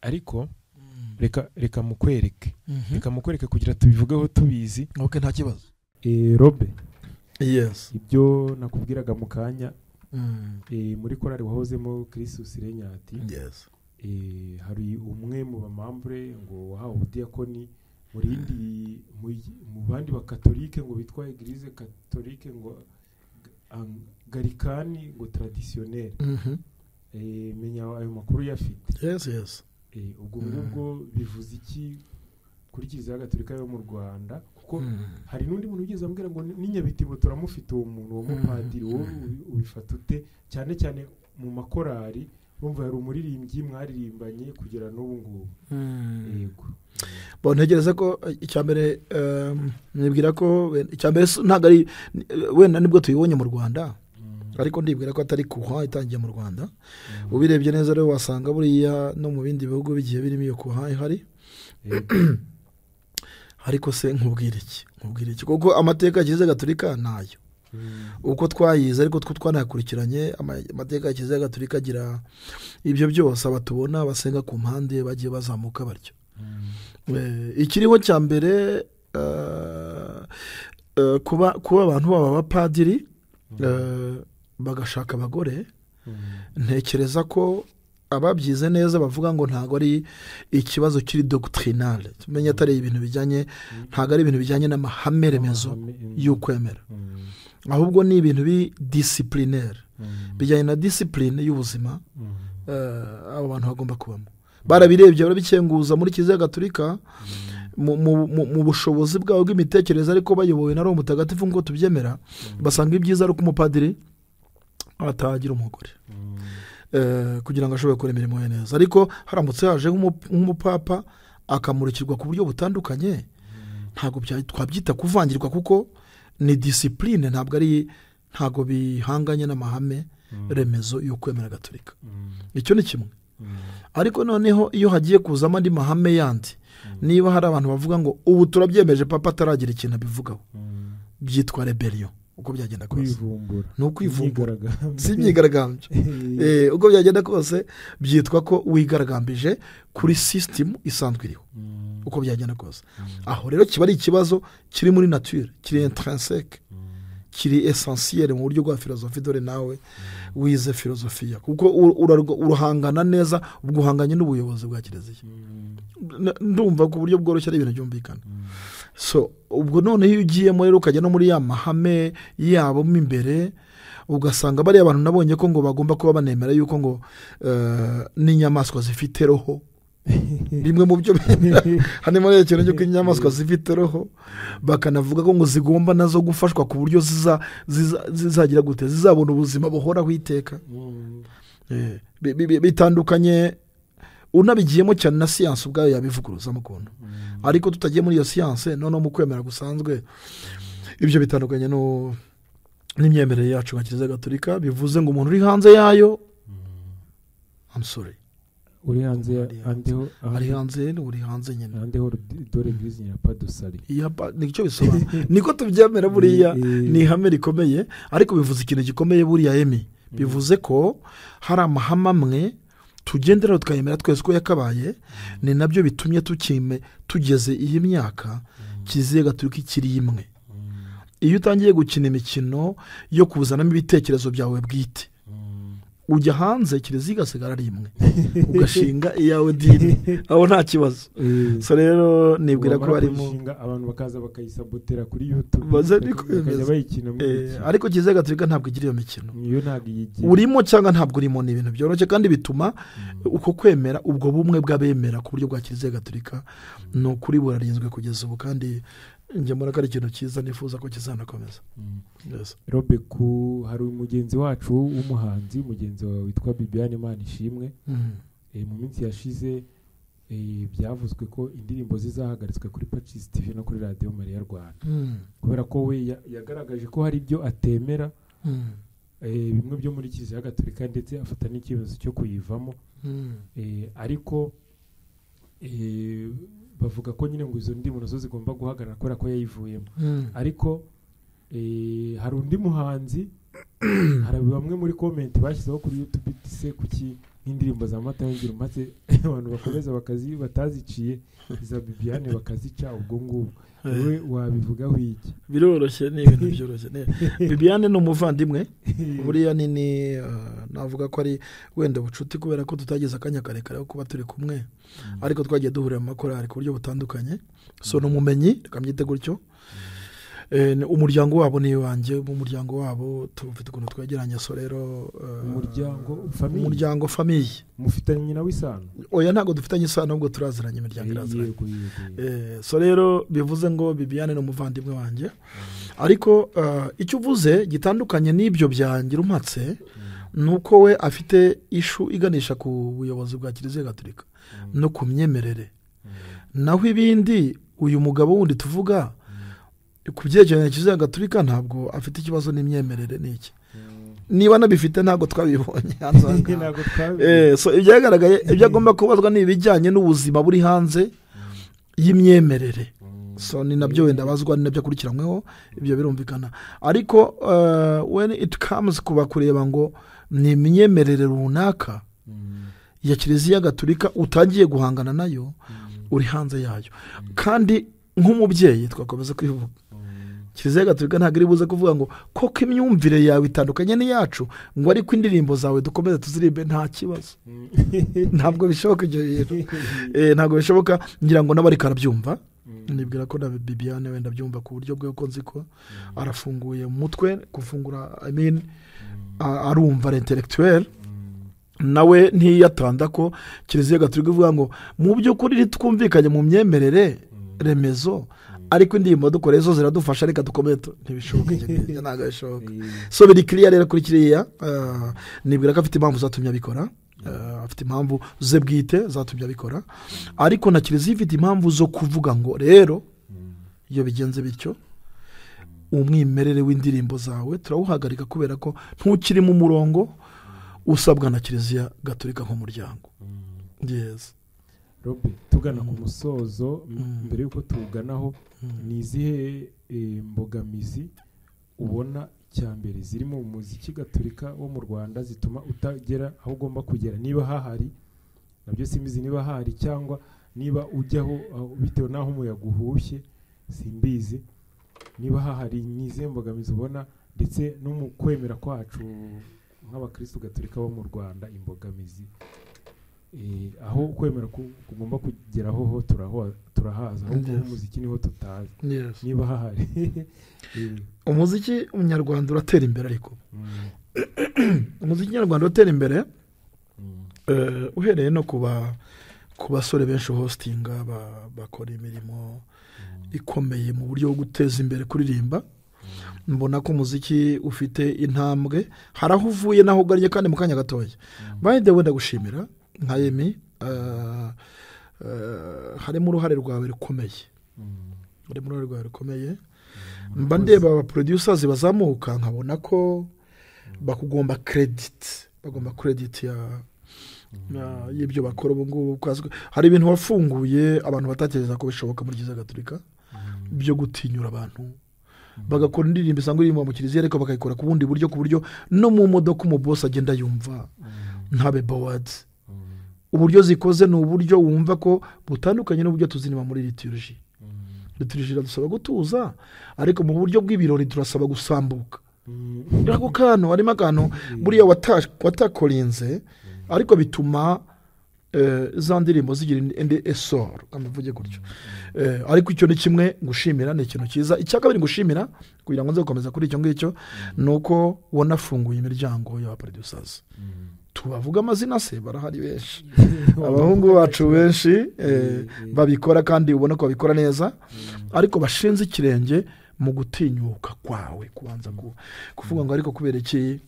C: Ariko reka mukwereke. Reka mukwereke kugira tubivugeho tubizi.
B: Okay, nta kibazo.
C: Robe.
B: Yes.
C: Ibyo nakubwiraga mu kanya. Muri korali wahozemo Christus Regnat.
B: Yes.
C: Hari umwe mu bamambre ngo wahawe ubudiyakoni murindi mu bandi bakatolike ngo bitwa Eglise Catholique ngo Anglikani ngo traditionnelle. Menya ayo makuru yafite.
B: Yes, yes.
C: Ubwo ngubwo bivuze iki kuri Kiliziya Gatolika yo mu Rwanda? Kuko hari n'undi muntu ugeze ambwira ngo n'inyabitibo turamufite uwo muntu, uwo mupadiri, wowe ubifata ute? Cyane cyane mu makorari bumva hari umuririmbyi mwaririmbanye kugera n'ubu ngubu. Yego.
B: Bon, ntegereza ko icyambere nibwira ko icyambere ntago ari wenda nibwo tuyibonye mu Rwanda, ariko ndibwira ko atari kuha itangiye mu Rwanda. Ubirebye neza rero wasanga buriya no mu bindi bihugu bigiye birimo iyo kuha ihari. Ariko se nkubwira iki kuko amateka ya Kiliziya Gatolika nayo uko twayize, ariko two twanakurikiranye amateka ya Kiliziya Gatolika agira ibyo byose abatubona basenga ku mpande bagiye bazamuka batyo. Ikiriho cya mbere kuba abantu baba abapadiri bagashaka abagore, ntekereza ko ababyize neza bavuga ngo ntago ari ikibazo kiri doctrinal, tumenye atari ibintu bijyanye, ntago ari ibintu bijyanye n'amahame remezo y'ukwemera, ahubwo ni ibintu bi disciplinaire, bijyanye na discipline y'ubuzima abo bantu bagomba kubamo. Barabirebye barabikenguza muri Kiliziya Gatolika mu bushobozi bwabo bw'imitekerereze, ariko bayobowe na Roho Mutagatifu ngo tubyemera, basanga ibyiza ari uko umupadiri atagira umugore kugira ngo ashobore gukora imirimo ye neza. Ariko haramutse haje nk'umupapa akamurikirwa ku buryo butandukanye, ntabwo twabyita kuvangirwa kuko ni discipline, ntabwo ari ntabwo bihanganye n'amahame remezo yo kwemera Gatolika. Icyo ni kimwe. Ariko noneho iyo hagiye kuzamo andi mahame yandi, niba hari abantu bavuga ngo ubu turabyemeje papa ataragira ikintu abivugaho, byitwa rebellion. Uko byagenda kose ni ukwivumbura, si imyigaragambyo. Uko byagenda kose byitwa ko wigaragambije kuri system isanzwe iriho, uko byagenda kose. Aho rero kiba ari ikibazo kiri muri nature, kiri intrinsèque, kiri essentiel mu buryo bwa filozofi. Dore nawe wize filozofiya, kuko uruhangana neza ubwo uhanganye n'ubuyobozi bwa Kiliziya. Ndumva ku buryo bworoshye ari ibintu byumvikana. So ubwo noneho iyo ugiyemo rero ukajya no muri ya mahame yabo mo imbere, Ugasanga bariya abantu nabonye ko ngo bagomba kuba banemera yuko ngo n'inyamaswa zifite roho. Bimwe mu byo bemera harimo ikintu cy'uko inyamaswa zifite roho, bakanavuga ko ngo zigomba nazo gufashwa ku buryo zizagira gute, zizabona ubuzima buhoraho iteka. Bitandukanye unabigiyemo cyane na siyansi ubwayo yabivuguruza mu kuntu, ariko tutagiye muri iyo siyansi noneho mu kwemera gusanzwe ibyo bitandukanye n'imyemerere yacu nka Kiliziya Gatolika. Bivuze ngo umuntu uri hanze yayo, I'm sorry,
C: uri hanze andiho
B: ari hanze, uri hanze nyine
C: andiho dore l'église n'y a pas de salut,
B: nicyo bisobanura, niko tubyemera. Buriya ni ihame rikomeye, ariko bivuze ikintu gikomeye buriya emi. Bivuze ko hari amahame amwe tugendera tukayemera twese ko yakabaye, ni nabyo bitumye tugeze iyi myaka Kiliziya Gatolika ikiri imwe. Iyo utangiye gukina imikino yo kuzanamo ibitekerezo byawe bwite, ujya hanze Kiliziya igasigara ari imwe, ugashinga iyawe dini, aho nta kibazo. So rero nibwira ko barimo
C: abantu bakaza bakayisabotera kuri YouTube, bakajya bayikina,
B: ariko Kiliziya Gatolika ntabwo igira iyo mikino, urimo cyangwa ntabwo urimo, ni ibintu byoroshye kandi bituma uko kwemera ubwo bumwe bw'abemera ku buryo bwa Kiliziya Gatolika ni ukuri burarinzwe kugeza ubu, kandi njye mbona ko ari ikintu cyiza nifuza ko kizanakomeza.
C: Robe, hari umugenzi wacu w'umuhanzi, mugenzi wawe witwa Bibiane Manishimwe, mu minsi yashize byavuzwe ko indirimbo zizahagaritswe kuri Pacis TV no kuri Radio Maria Rwanda, kubera ko we yagaragaje ko hari ibyo atemera, bimwe byo muri Kiliziya Gatolika, ndetse afata n'ikibazo cyo kuyivamo. Ariko bavuga ko nyine ngo izo ndirimbo nazo zigomba guhagarara kubera ko yayivuyemo. Ariko hari undi muhanzi, hari bamwe muri comment bashyizeho kuri YouTube se kuki nk'indirimbo za Matayo Ngirumpatse abantu bakomeza bakazi bataziciye, iza Bibiane bakazica ubwo ngubwo, wowe wabivugaho iki?
B: Biroroshye, ni ibintu byoroshye. Bibiane ni umuvandimwe, buriya ni navuga ko ari wenda bucuti kubera ko tutageze akanya karekare ko kuba turi kumwe, ariko twagiye duhurira mu makorali ku buryo butandukanye. So ni umumenyi, reka mbyite gutyo. Umuryango wabo ni iwanjye, mu muryango wabo tufite ukuntu twegeranye. So rero umuryango famille
C: mufitanye nawe isano?
B: Oya, ntabwo dufitanye isano, ahubwo turaziranye, imiryango iraziranye. So rero bivuze ngo Bibiane ni umuvandimwe wanjye, ariko icyo uvuze gitandukanye n'ibyo bya Ngirumpatse ni uko we afite ishu iganisha ku buyobozi bwa Kiliziya Gatolika no ku myemerere. Naho ibindi uyu mugabo wundi tuvuga ku byerekeranye na Kiliziya Gatolika ntabwo afite ikibazo n'imyemerere n'iki, niba nabifite ntabwo twabibonye hanze. So ibyagaragaye, ibyo agomba kubazwa ni ibijyanye n'ubuzima buri hanze y'imyemerere. So ni nabyo wenda abazwa, ni nabyo akurikiranyweho, ibyo birumvikana. Ariko when it comes kuba kureba ngo ni imyemerere runaka ya Kiliziya Gatolika utangiye guhangana nayo, uri hanze yayo. Kandi nk'umubyeyi twakomeza kwivuga, Kiliziya Gatolika ntabwo iri buze kuvuga ngo koko imyumvire yawe itandukanye n'iyacu, ngo ariko indirimbo zawe dukomeze tuzirimbe nta kibazo. Ntabwo bishoboka ibyo bintu, ntabwo bishoboka. Ngira ngo n'abari karabyumva, nibwira ko na Bibiane wenda abyumva ku buryo bwe, kuko nzi ko arafunguye umutwe, gufungura I mean arumva intellectuel, nawe ntiyatanda ko Kiliziya Gatolika ivuga ngo mu by'ukuri twumvikanye mu myemerere remezo, ariko indirimbo dukora zo ziradufasha, reka dukomeze. Ntibishoboka, ntabwo bishoboka. So biri clear rero kuri kiriya, nibwira ko afite impamvu zatumye abikora, afite impamvu ze bwite zatumye abikora, ariko na Kiliziya ifite impamvu zo kuvuga ngo rero iyo bigenze bityo umwimerere w'indirimbo zawe turawuhagarika kubera ko ntukiri mu murongo usabwa na Kiliziya Gatolika nk'umuryango. Yes.
C: Robe, tugana ku musozo, mbere yuko tuganaho, ni izihe mbogamizi ubona cyambere ziri mu muziki Gatolika wo mu Rwanda zituma utagera aho ugomba kugera, niba hahari nabyo simbizi niba hahari, cyangwa niba ujyaho bitewe n'aho umuyaga uhushye simbizi, niba hahari ni izihe mbogamizi ubona, ndetse no mu kwemera kwacu nk'abakristo Gatolika bo mu Rwanda, imbogamizi aho kwemera kugomba kugeraho ho turahaza, ahubwo umuziki niho tutazi niba hahari.
B: Umuziki nyarwanda uratera imbere, ariko umuziki nyarwanda uratera imbere uhereye no ku basore benshi hostinga bakora imirimo ikomeye mu buryo bwo guteza imbere kuririmba. Mbona ko umuziki ufite intambwe, hari aho uvuye naho ugannye kandi mu kanya gatoya. By the way, ndagushimira nka Emmy, harimo uruhare rwawe rukomeye, harimo uruhare rwawe rukomeye. Mba ndeba aba producers bazamuka nkabona ko bakugomba credit, bagomba credit ya y'ibyo bakora ubu ngubu. Hari ibintu wafunguye abantu batatekereza ko bishoboka muri Kiliziya Gatolika, byo gutinyura abantu bagakora indirimbo isanzwe iririmba mu kiliziya, ariko bakayikora ku bundi buryo, ku buryo no mu modoka umubosi agenda yumva ntabe bored. Uburyo zikoze ni uburyo wumva ko butandukanye n'uburyo tuzinima muri liturgie. Liturgie iradusaba gutuza, ariko mu buryo bw'ibirori turasaba gusambuka. Ako kantu harimo akantu buriya watakorinze, ariko bituma za ndirimbo zigira indi essor, kamvuge gutyo. Ariko icyo ni kimwe ngushimira, ni ikintu cyiza. Icya kabiri ngushimira kugira ngo nze gukomeza kuri icyo ngicyo, ni uko wanafunguye imiryango y'aba producers. Tubavuga amazina se barahari benshi, abahungu bacu benshi babikora kandi ubona ko babikora neza, ariko bashinze ikirenge mu gutinyuka kwawe kubanza kuvuga ngo ariko kubera iki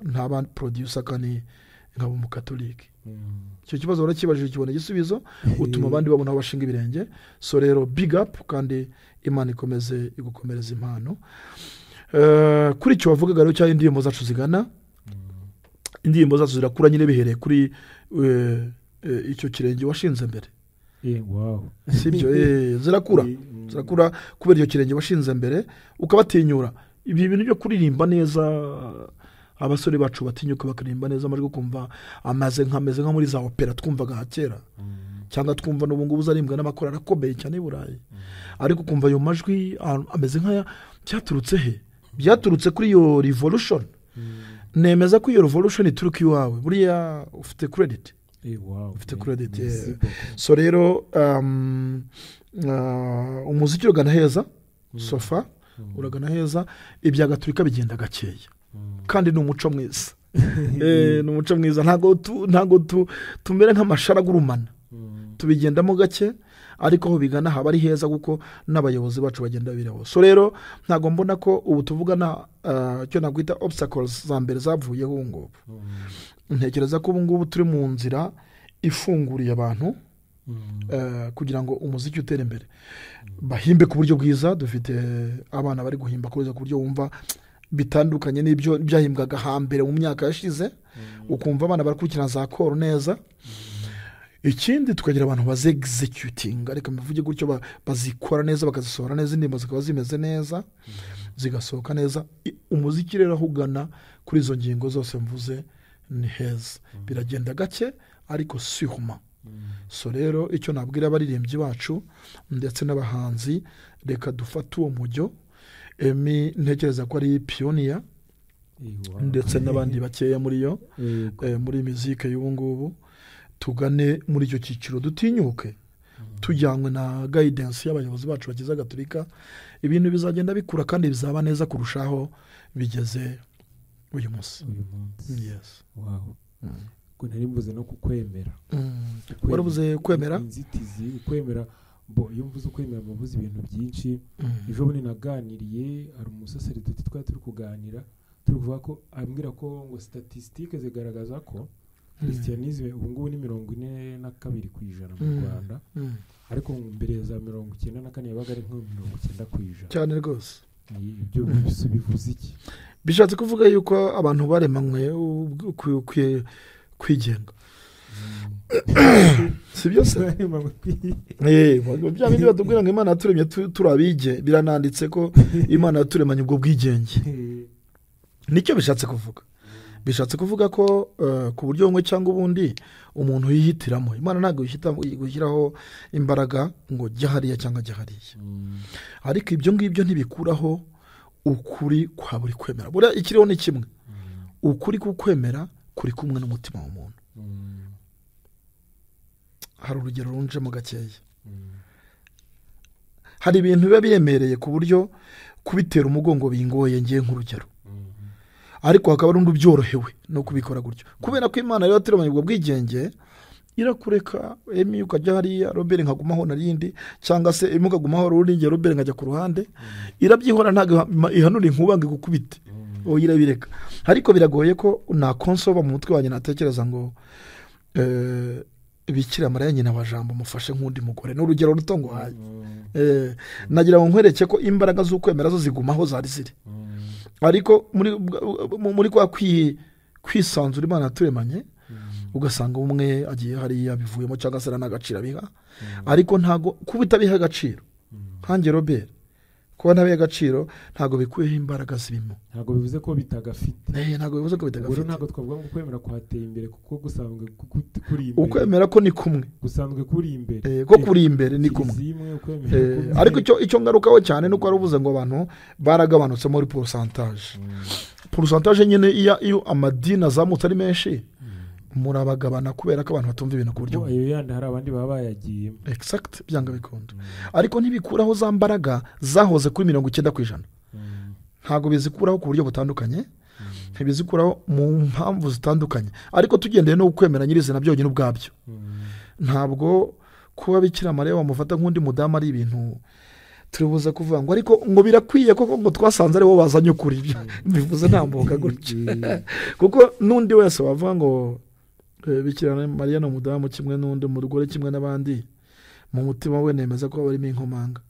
B: nta ba producer kandi nkaba umukatolike. Icyo kibazo warakibajije kibona igisubizo, utuma abandi babona aho bashinga ibirenge. So rero big up, kandi Imana ikomeze igukomereza impano. Kuri icyo wavugaga rero cyangwa indirimbo zacu zigana, indirimbo zacu zirakura nyine bihereye kuri icyo kirenge washinze mbere. Sibyo? Zirakura, zirakura kubera icyo kirenge washinze mbere, ukabatinyura. Ibi bintu byo kuririmba neza, abasore bacu batinyuka bakaririmba neza amajwi, kumva amaze nkameze nka muri za opera twumvaga kera, cyangwa twumva n'ubu ngubu zarimbwa n'amakora akomeye cyane i Burayi, ariko kumva ayo majwi ameze nkaya byaturutse he? Byaturutse kuri iyo revolution. Nemeza ko iyo revolution ituruka iwawe, buriya ufite credit. Ufite credit. So rero umuziki uragana heza, sofa uragana heza, ibya Gatolika bigenda gakeya. Kandi ni umuco mwiza. Ni umuco mwiza, ntago tumere nk'amasharagurumana, tubigendamo gake, ariko aho bigana haba ari heza kuko n'abayobozi bacu bagenda biraho. So rero ntago mbona ko ubu tuvugana cyo nakwita obstacles za mbere zavuyeho ubu ngubu. Ntekereza ko ubu ngubu turi mu nzira ifunguriye abantu kugira ngo umuziki utere imbere, bahimbe ku buryo bwiza. Dufite abana bari guhimba ku buryo wumva bitandukanye n'ibyo byahimbwaga hambere mu myaka yashize, ukumva abana barakurikirana za koro neza. Ikindi tukagira abantu baze executing, ariko mbivuge gutyo, bazikora neza, bakazisohora neza, indirimbo zikaba zimeze neza, zigasohoka neza. Umuziki rero aho ugana kuri izo ngingo zose mvuze ni heza, biragenda gake ariko sûrement. So rero icyo nabwira abaririmbyi bacu ndetse n'abahanzi, reka dufate uwo mujyo. Emmy ntekereza ko ari pioneer ndetse n'abandi bakeya muri yo, muri muzike y'ubu ngubu. Tugane muri icyo cyiciro, dutinyuke, tujyanywe na guidance y'abayobozi bacu bakiza Gatolika, ibintu bizagenda bikura kandi bizaba neza kurushaho bigeze uyu munsi. Yes.
C: Wow. Ko nari mvuze no kukwemera.
B: Waravuze kwemera?
C: Inzitizi kwemera. Bo iyo mvuze ukwemera mvuze ibintu byinshi. Ejo bundi naganiriye ari umusaseridoti twari turi kuganira, turi kuvuga ko ambwira ko ngo statistique zigaragaza ko Christianisme ubu ngubu ni 42% mu Rwanda, ariko mbere za 94 yabaga ari nko 90%.
B: Cyane rwose.
C: Ibyo bivuze iki?
B: Bishatse kuvuga yuko abantu baremanywe kwigenga. Si byo se? Bya bindi batubwira ngo Imana yaturemye turabige, birananditse ko Imana yaturemanye ubwo bwigenge. Nicyo bishatse kuvuga. Bishatse kuvuga ko ku buryo bumwe cyangwa ubundi umuntu yihitiramo. Imana ntabwo gushyiraho imbaraga ngo jya hariya cyangwa jya hariya. Ariko ibyo ngibyo ntibikuraho ukuri kwa buri kwemera. Buriya ikiriho ni kimwe, ukuri kukwemera kuri kumwe n'umutima w'umuntu. Hari urugero runjemo gakeya. Hari ibintu biba biremereye ku buryo kubitera umugongo bingoye ngiye nk'urugero, ariko hakaba n'undi ubyorohewe no kubikora gutyo, kubera ko Imana rero yaturemanye ubwo bwigenge, irakureka Emi ukajya hariya, Robert nkagumaho narindi, cyangwa se Emi ukagumaho rundi, ngiye Robert nkajya ku ruhande, irabyihora, ntabwo ihanura inkuba ngo igukubite, oya irabireka. Ariko biragoye ko nakonsoba mu mutwe wanjye natekereza ngo Bikira Mariya nyina wa Jambo mufashe nk'undi mugore. Ni urugero ruto nguhaye. Nagira ngo nkwereke ko imbaraga z'ukwemera zo zigumaho zari ziri, ariko muri kwa kwisanzura Imana yaturemanye, ugasanga umwe agiye hariya bivuyemo cyangwa se n'agaciro abiha, ariko ntago kuba itabiha agaciro nkanjye Robert, kuba ntabiha agaciro ntago bikuyeho imbaraga zirimo,
C: ntago bivuze ko bitagafite.
B: Ntago bivuze ko bitagafite.
C: Ntago twavuga ngo ukwemera kwateye imbere, kuko gusanzwe kuri imbere,
B: ukwemera ko ni kumwe,
C: gusanzwe kuri imbere,
B: ko kuri imbere ni kumwe. Ariko icyo ngarukaho cyane nuko ari ubuze ngo abantu baragabanutse muri pourcentage. Pourcentage nyine iyo amadini azamutse ari menshi, murabagabana kubera ko abantu batumva ibintu ku buryo
C: ayo yandi hari abandi baba bayagiyemo.
B: Exact, byanga bikunda. Ariko ntibikuraho za mbaraga zahoze kuri 90%. Ntago bizikuraho ku buryo butandukanye, ntibizikuraho mu mpamvu zitandukanye, ariko tugendeye no kwemera nyirizina byonyine ubwabyo. Ntabwo kuba Bikira Mariya wamufata nk'undi mudamu ari ibintu turibuze kuvuga ngo ariko ngo birakwiye koko ngo twasanze ari bo bazanye ukuri, bivuze ntambuka gutya. Kuko n'undi wese wavuga ngo Bikira Mariya ni umudamu kimwe n'undi mugore kimwe n'abandi, mu mutima we nemeza ko barimo inkomanga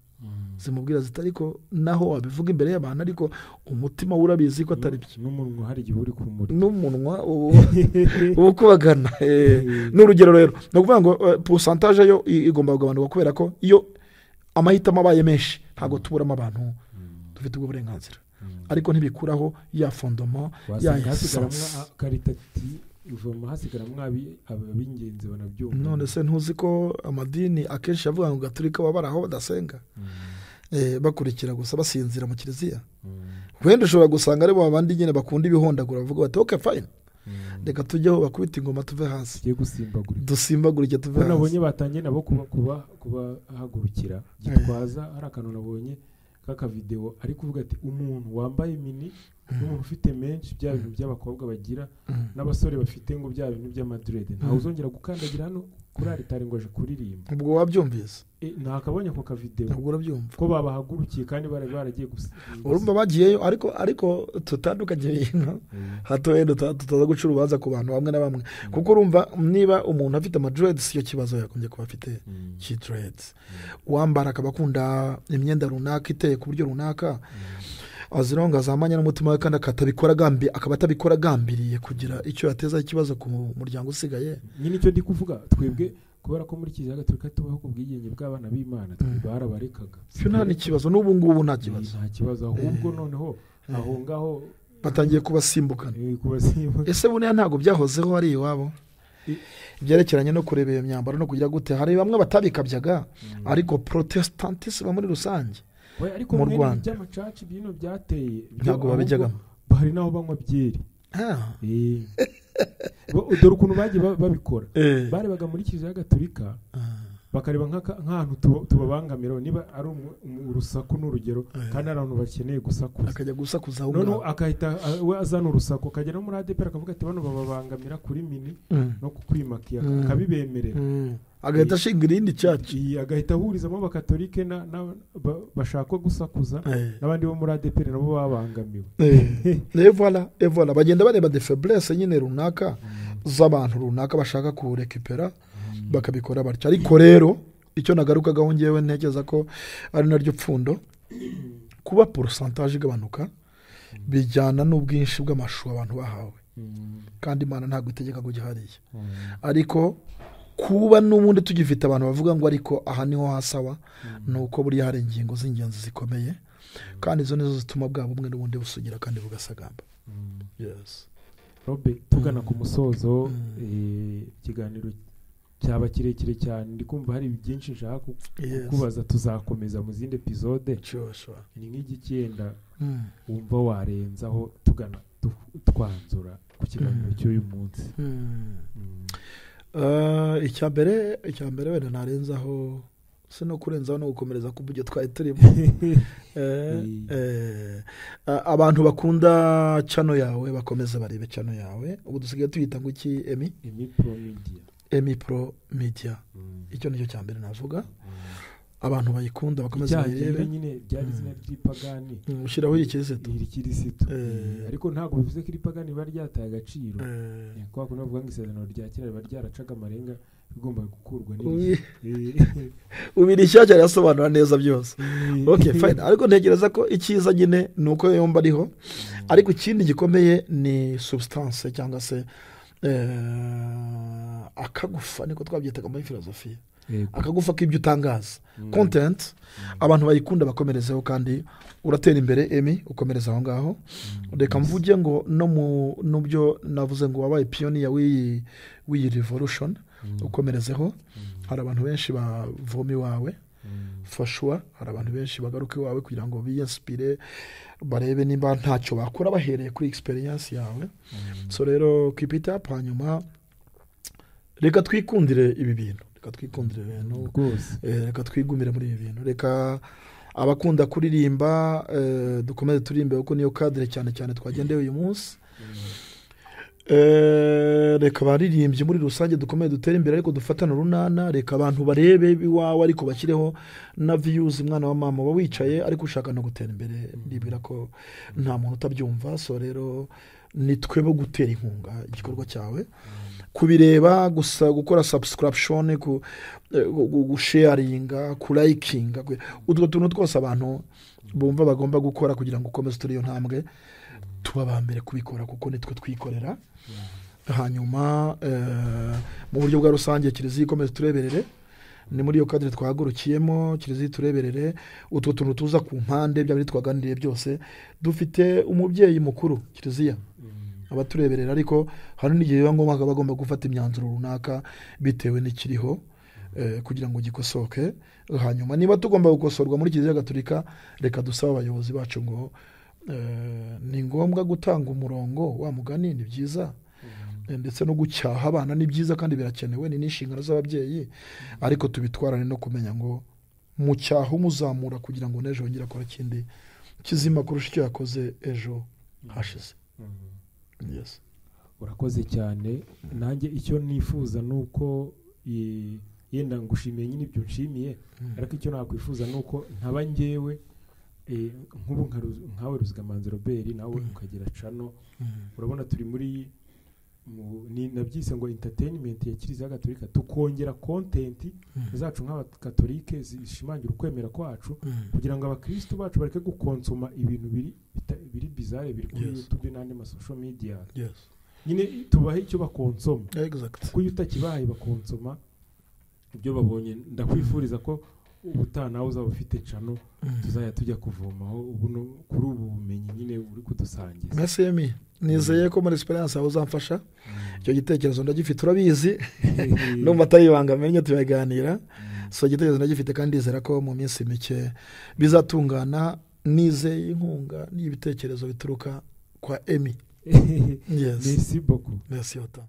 B: zimubwira ziti ariko naho wabivuga imbere y'abantu, ariko umutima we urabizi ko atari byo.
C: N'umunwa hari igihe uri kumurya,
B: n'umunwa ukubagana. N'urugero rero ni ukuvuga ngo pourcentage yo igomba kugabanuka, kubera ko iyo amahitamo abaye menshi ntabwo tuburamo abantu dufite ubwo burenganzira, ariko ntibikuraho ya fondement ya essence.
C: Ab'ingenzi banabyumva.
B: None se ntuzi ko amadini akenshi avuga ngo Gatolika baba bari aho badasenga, bakurikira gusa basinzira mu kiliziya. Wenda ushobora gusanga ari babandi nyine bakunda ibihondagura, bavuga bati okay fine, reka tujyeho bakubita ingoma tuve hasi, dusimbagurike tuve hasi.
C: Nabonye batangiye nabo kubahagurukira Gitwaza, hari akantu nabonye kaka video ari kuvuga ati umuntu wambaye mini n'umuntu ufite menshi, bya bintu by'abakobwa bagira n'abasore bafite ngo bya bintu by'amadrede, ntawe uzongera gukandagira hano kuri aritari ngo aje kuririmba.
B: Ubwo wabyumvise?
C: Ntakabonye ako ka video.
B: Ubwo urabyumva
C: ko babahagurukiye kandi bari baragiye gusa.
B: Urumva bagiyeyo, ariko tutandukanye ibintu hato wenda tutaza guca urubanza ku bantu bamwe na bamwe, kuko urumva niba umuntu afite amadreads icyo kibazo yagombye kuba afite dreads, uwambara akaba akunda imyenda runaka iteye ku buryo runaka, azironga azamanya n'umutima we, kandi akatabikora gambi, akaba atabikora gambiriye kugira icyo yateza ikibazo ku muryango usigaye.
C: Nyine icyo ndi kuvuga twebwe kubera ko muri Kiliziya Gatolika tubaho ku bwigenge bw'abana b'Imana, twibarabarekaga
B: cyo nta n'ikibazo n'ubu ngubu nta kibazo,
C: nta kibazo. Ahubwo noneho aho ngaho
B: batangiye kubasimbukana. Ese buriya ntago byahozeho ari iwabo ibyerekeranye no kureba iyo myambaro no kugira gute? Hari bamwe batabikabyaga, ariko Protestantisme muri rusange
C: ariko
B: mu Rwanda
C: by'amacaci bino byateye
B: ntago babijyagamo,
C: hari naho banywa byeri. Dore ukuntu bagiye babikora, barebaga muri Kiliziya Gatolika bakareba nk'ahantu tubabangamira, niba ari urusaku n'urugero, kandi ari abantu bakeneye gusakuza,
B: akajya gusakuza aho
C: ngaho, akahita we azana urusaku, akajya no muri ADEPR akavuga ati bano bababangamira kuri mini no kukwimakiya, akabibemerera,
B: agahita ashinga irindi caci,
C: agahita ahurizamo abakatolike bashaka gusakuza n'abandi bo muri ADEPR nabo babangamiwe.
B: Et voilà, bagenda bareba des faiblesses nyine runaka z'abantu runaka bashaka kurekipera, bakabikora batyo. Ariko rero icyo nagarukagaho ngewe ntekereza ko ari naryo pfundo, kuba pourcentage igabanuka bijyana n'ubwinshi bw'amashu abantu bahawe, kandi Imana ntabwo itegeka kujya hariya. Ariko kuba n'ubundi tugifite abantu bavuga ngo ariko aha niho hasawa, nuko buriya hari ingingo z'ingenzi zikomeye, kandi izo nizo zituma bwa bumwe n'ubundi busugira kandi bugasagamba. Yes.
C: Robe, tugana ku musozo, ikiganiro cyaba kirekire cyane, ndi kumva hari byinshi nshaka kukubaza, tuzakomeza mu zindi episode. Ni nk'igikenda wumva warenzaho tugana twanzura ku kiganiro cy'uyu munsi.
B: Icya mbere wenda narenzaho Si no kurenzaho no gukomereza ku buryo twari turimo. Abantu bakunda channel yawe bakomeza barebe channel yawe. Ubu dusigaye tuyita ngo iki, Emmy?
C: Emmy Pro Media.
B: Emmy Pro Media. Icyo nicyo cya mbere navuga. Abantu bayikunda bakomeza
C: bayirebe. Nyine byari izina ry'ipagani.
B: Ushyiraho ikirisitu.
C: Ikirisitu. Ariko ntabwo bivuze ko iripagani riba ryataye agaciro. Kwa kuno bavuga ngo isezerano rya kera riba ryaracaga amarenga bigomba gukurwa
B: n'ibindi. Ubiri shyashya yasobanura neza byose. Okay, fine. Ariko ntekereza ko icyiza nyine nuko yomba ariho. Ariko ikindi gikomeye ni substance cyangwa se akagufa, niko twabyitaga muri filosofiya. Akagufa k'ibyo utangaza, content abantu bayikunda bakomerezeho, kandi uratera imbere Emmy, ukomereza aho ngaho. Reka mvuge ngo no mu nubyo navuze ngo wabaye pioneer w'iyi revolution, ukomerezeho. Hari abantu benshi bavoma iwawe for sure, hari abantu benshi bagaruka iwawe kugira ngo biyinspire, barebe nimba ntacyo bakora bahereye kuri experience yawe. So rero keep it up, hanyuma reka twikundire ibi bintu, reka twikundire ibintu
C: rwose,
B: reka twigumire muri ibi bintu, reka abakunda kuririmba dukomeze turirimbe kuko niyo cadre cyane cyane twagendeye uyu munsi. Reka abaririmbyi muri rusange dukomeze dutere imbere, ariko dufatane urunana. Reka abantu barebe iwawe ariko bashyireho na views, mwana wa mama uba wicaye ariko ushaka no gutera imbere, nibwira ko nta muntu utabyumva. So rero ni twebwe gutera inkunga igikorwa cyawe, kubireba gusa, gukora subscription, gusharinga, kulikinga, utwo tuntu twose abantu bumva bagomba gukora kugira ngo ukomeze turi iyo ntambwe, tuba ba mbere kubikora kuko nitwe twikorera. Hanyuma mu buryo bwa rusange Kiliziya ikomeze tureberere, ni muri iyo cadre twahagurukiyemo. Kiliziya tureberere utwo tuntu tuza ku mpande, bya bindi twaganiriye byose. Dufite umubyeyi mukuru Kiliziya abatureberera, ariko hari n'igihe biba ngombwa bagomba gufata imyanzuro runaka bitewe n'ikiriho kugira ngo gikosoke. Hanyuma niba tugomba gukosorwa muri Kiliziya Gatolika, reka dusabe abayobozi bacu ngo ni ngombwa gutanga umurongo wa mugani, ni byiza, ndetse no gucyaha abana ni byiza kandi birakenewe, ni n'inshingano z'ababyeyi, ariko tubitwarane no kumenya ngo mu cyaha umuzamura kugira ngo n'ejo yongere akore ikindi kizima kurusha icyo yakoze ejo hashize. Yes.
C: Urakoze cyane. Nanjye icyo nifuza nuko yenda ngushimiye nyine ibyo nshimiye, ariko icyo nakwifuza nuko ntaba ngewe nk'ubu nkawe Ruzigamanzi Robert, nawe ukagira channel. Urabona turi muri nabyise ngo entertainment ya Kiliziya Gatolika, tukongera content zacu nk'abakatolike zishimangira ukwemera kwacu, kugira ngo abakristo bacu bareke gukonsoma ibintu biri bizarre biri kuri YouTube n'andi ma social media. Nyine tubahe icyo bakonsoma.
B: Exact.
C: Kuko iyo utakibahaye bakonsoma ibyo babonye. Ndakwifuriza ko ubutaha nawe uzaba ufite channel tuzajya tujya kuvomaho kuri ubu bumenyi nyine uri kudusangiza.
B: Merci Emmy, nizeye ko muri experience yawe uzamfasha. Icyo gitekerezo ndagifite, urabizi, numva atari ibanga menye tuyaganira. So igitekerezo ndagifite kandi ndizera ko mu minsi mike bizatungana. Nizeye inkunga n'ibitekerezo bituruka kwa Emmy.
C: Yes. Merci beaucoup.
B: Merci autant.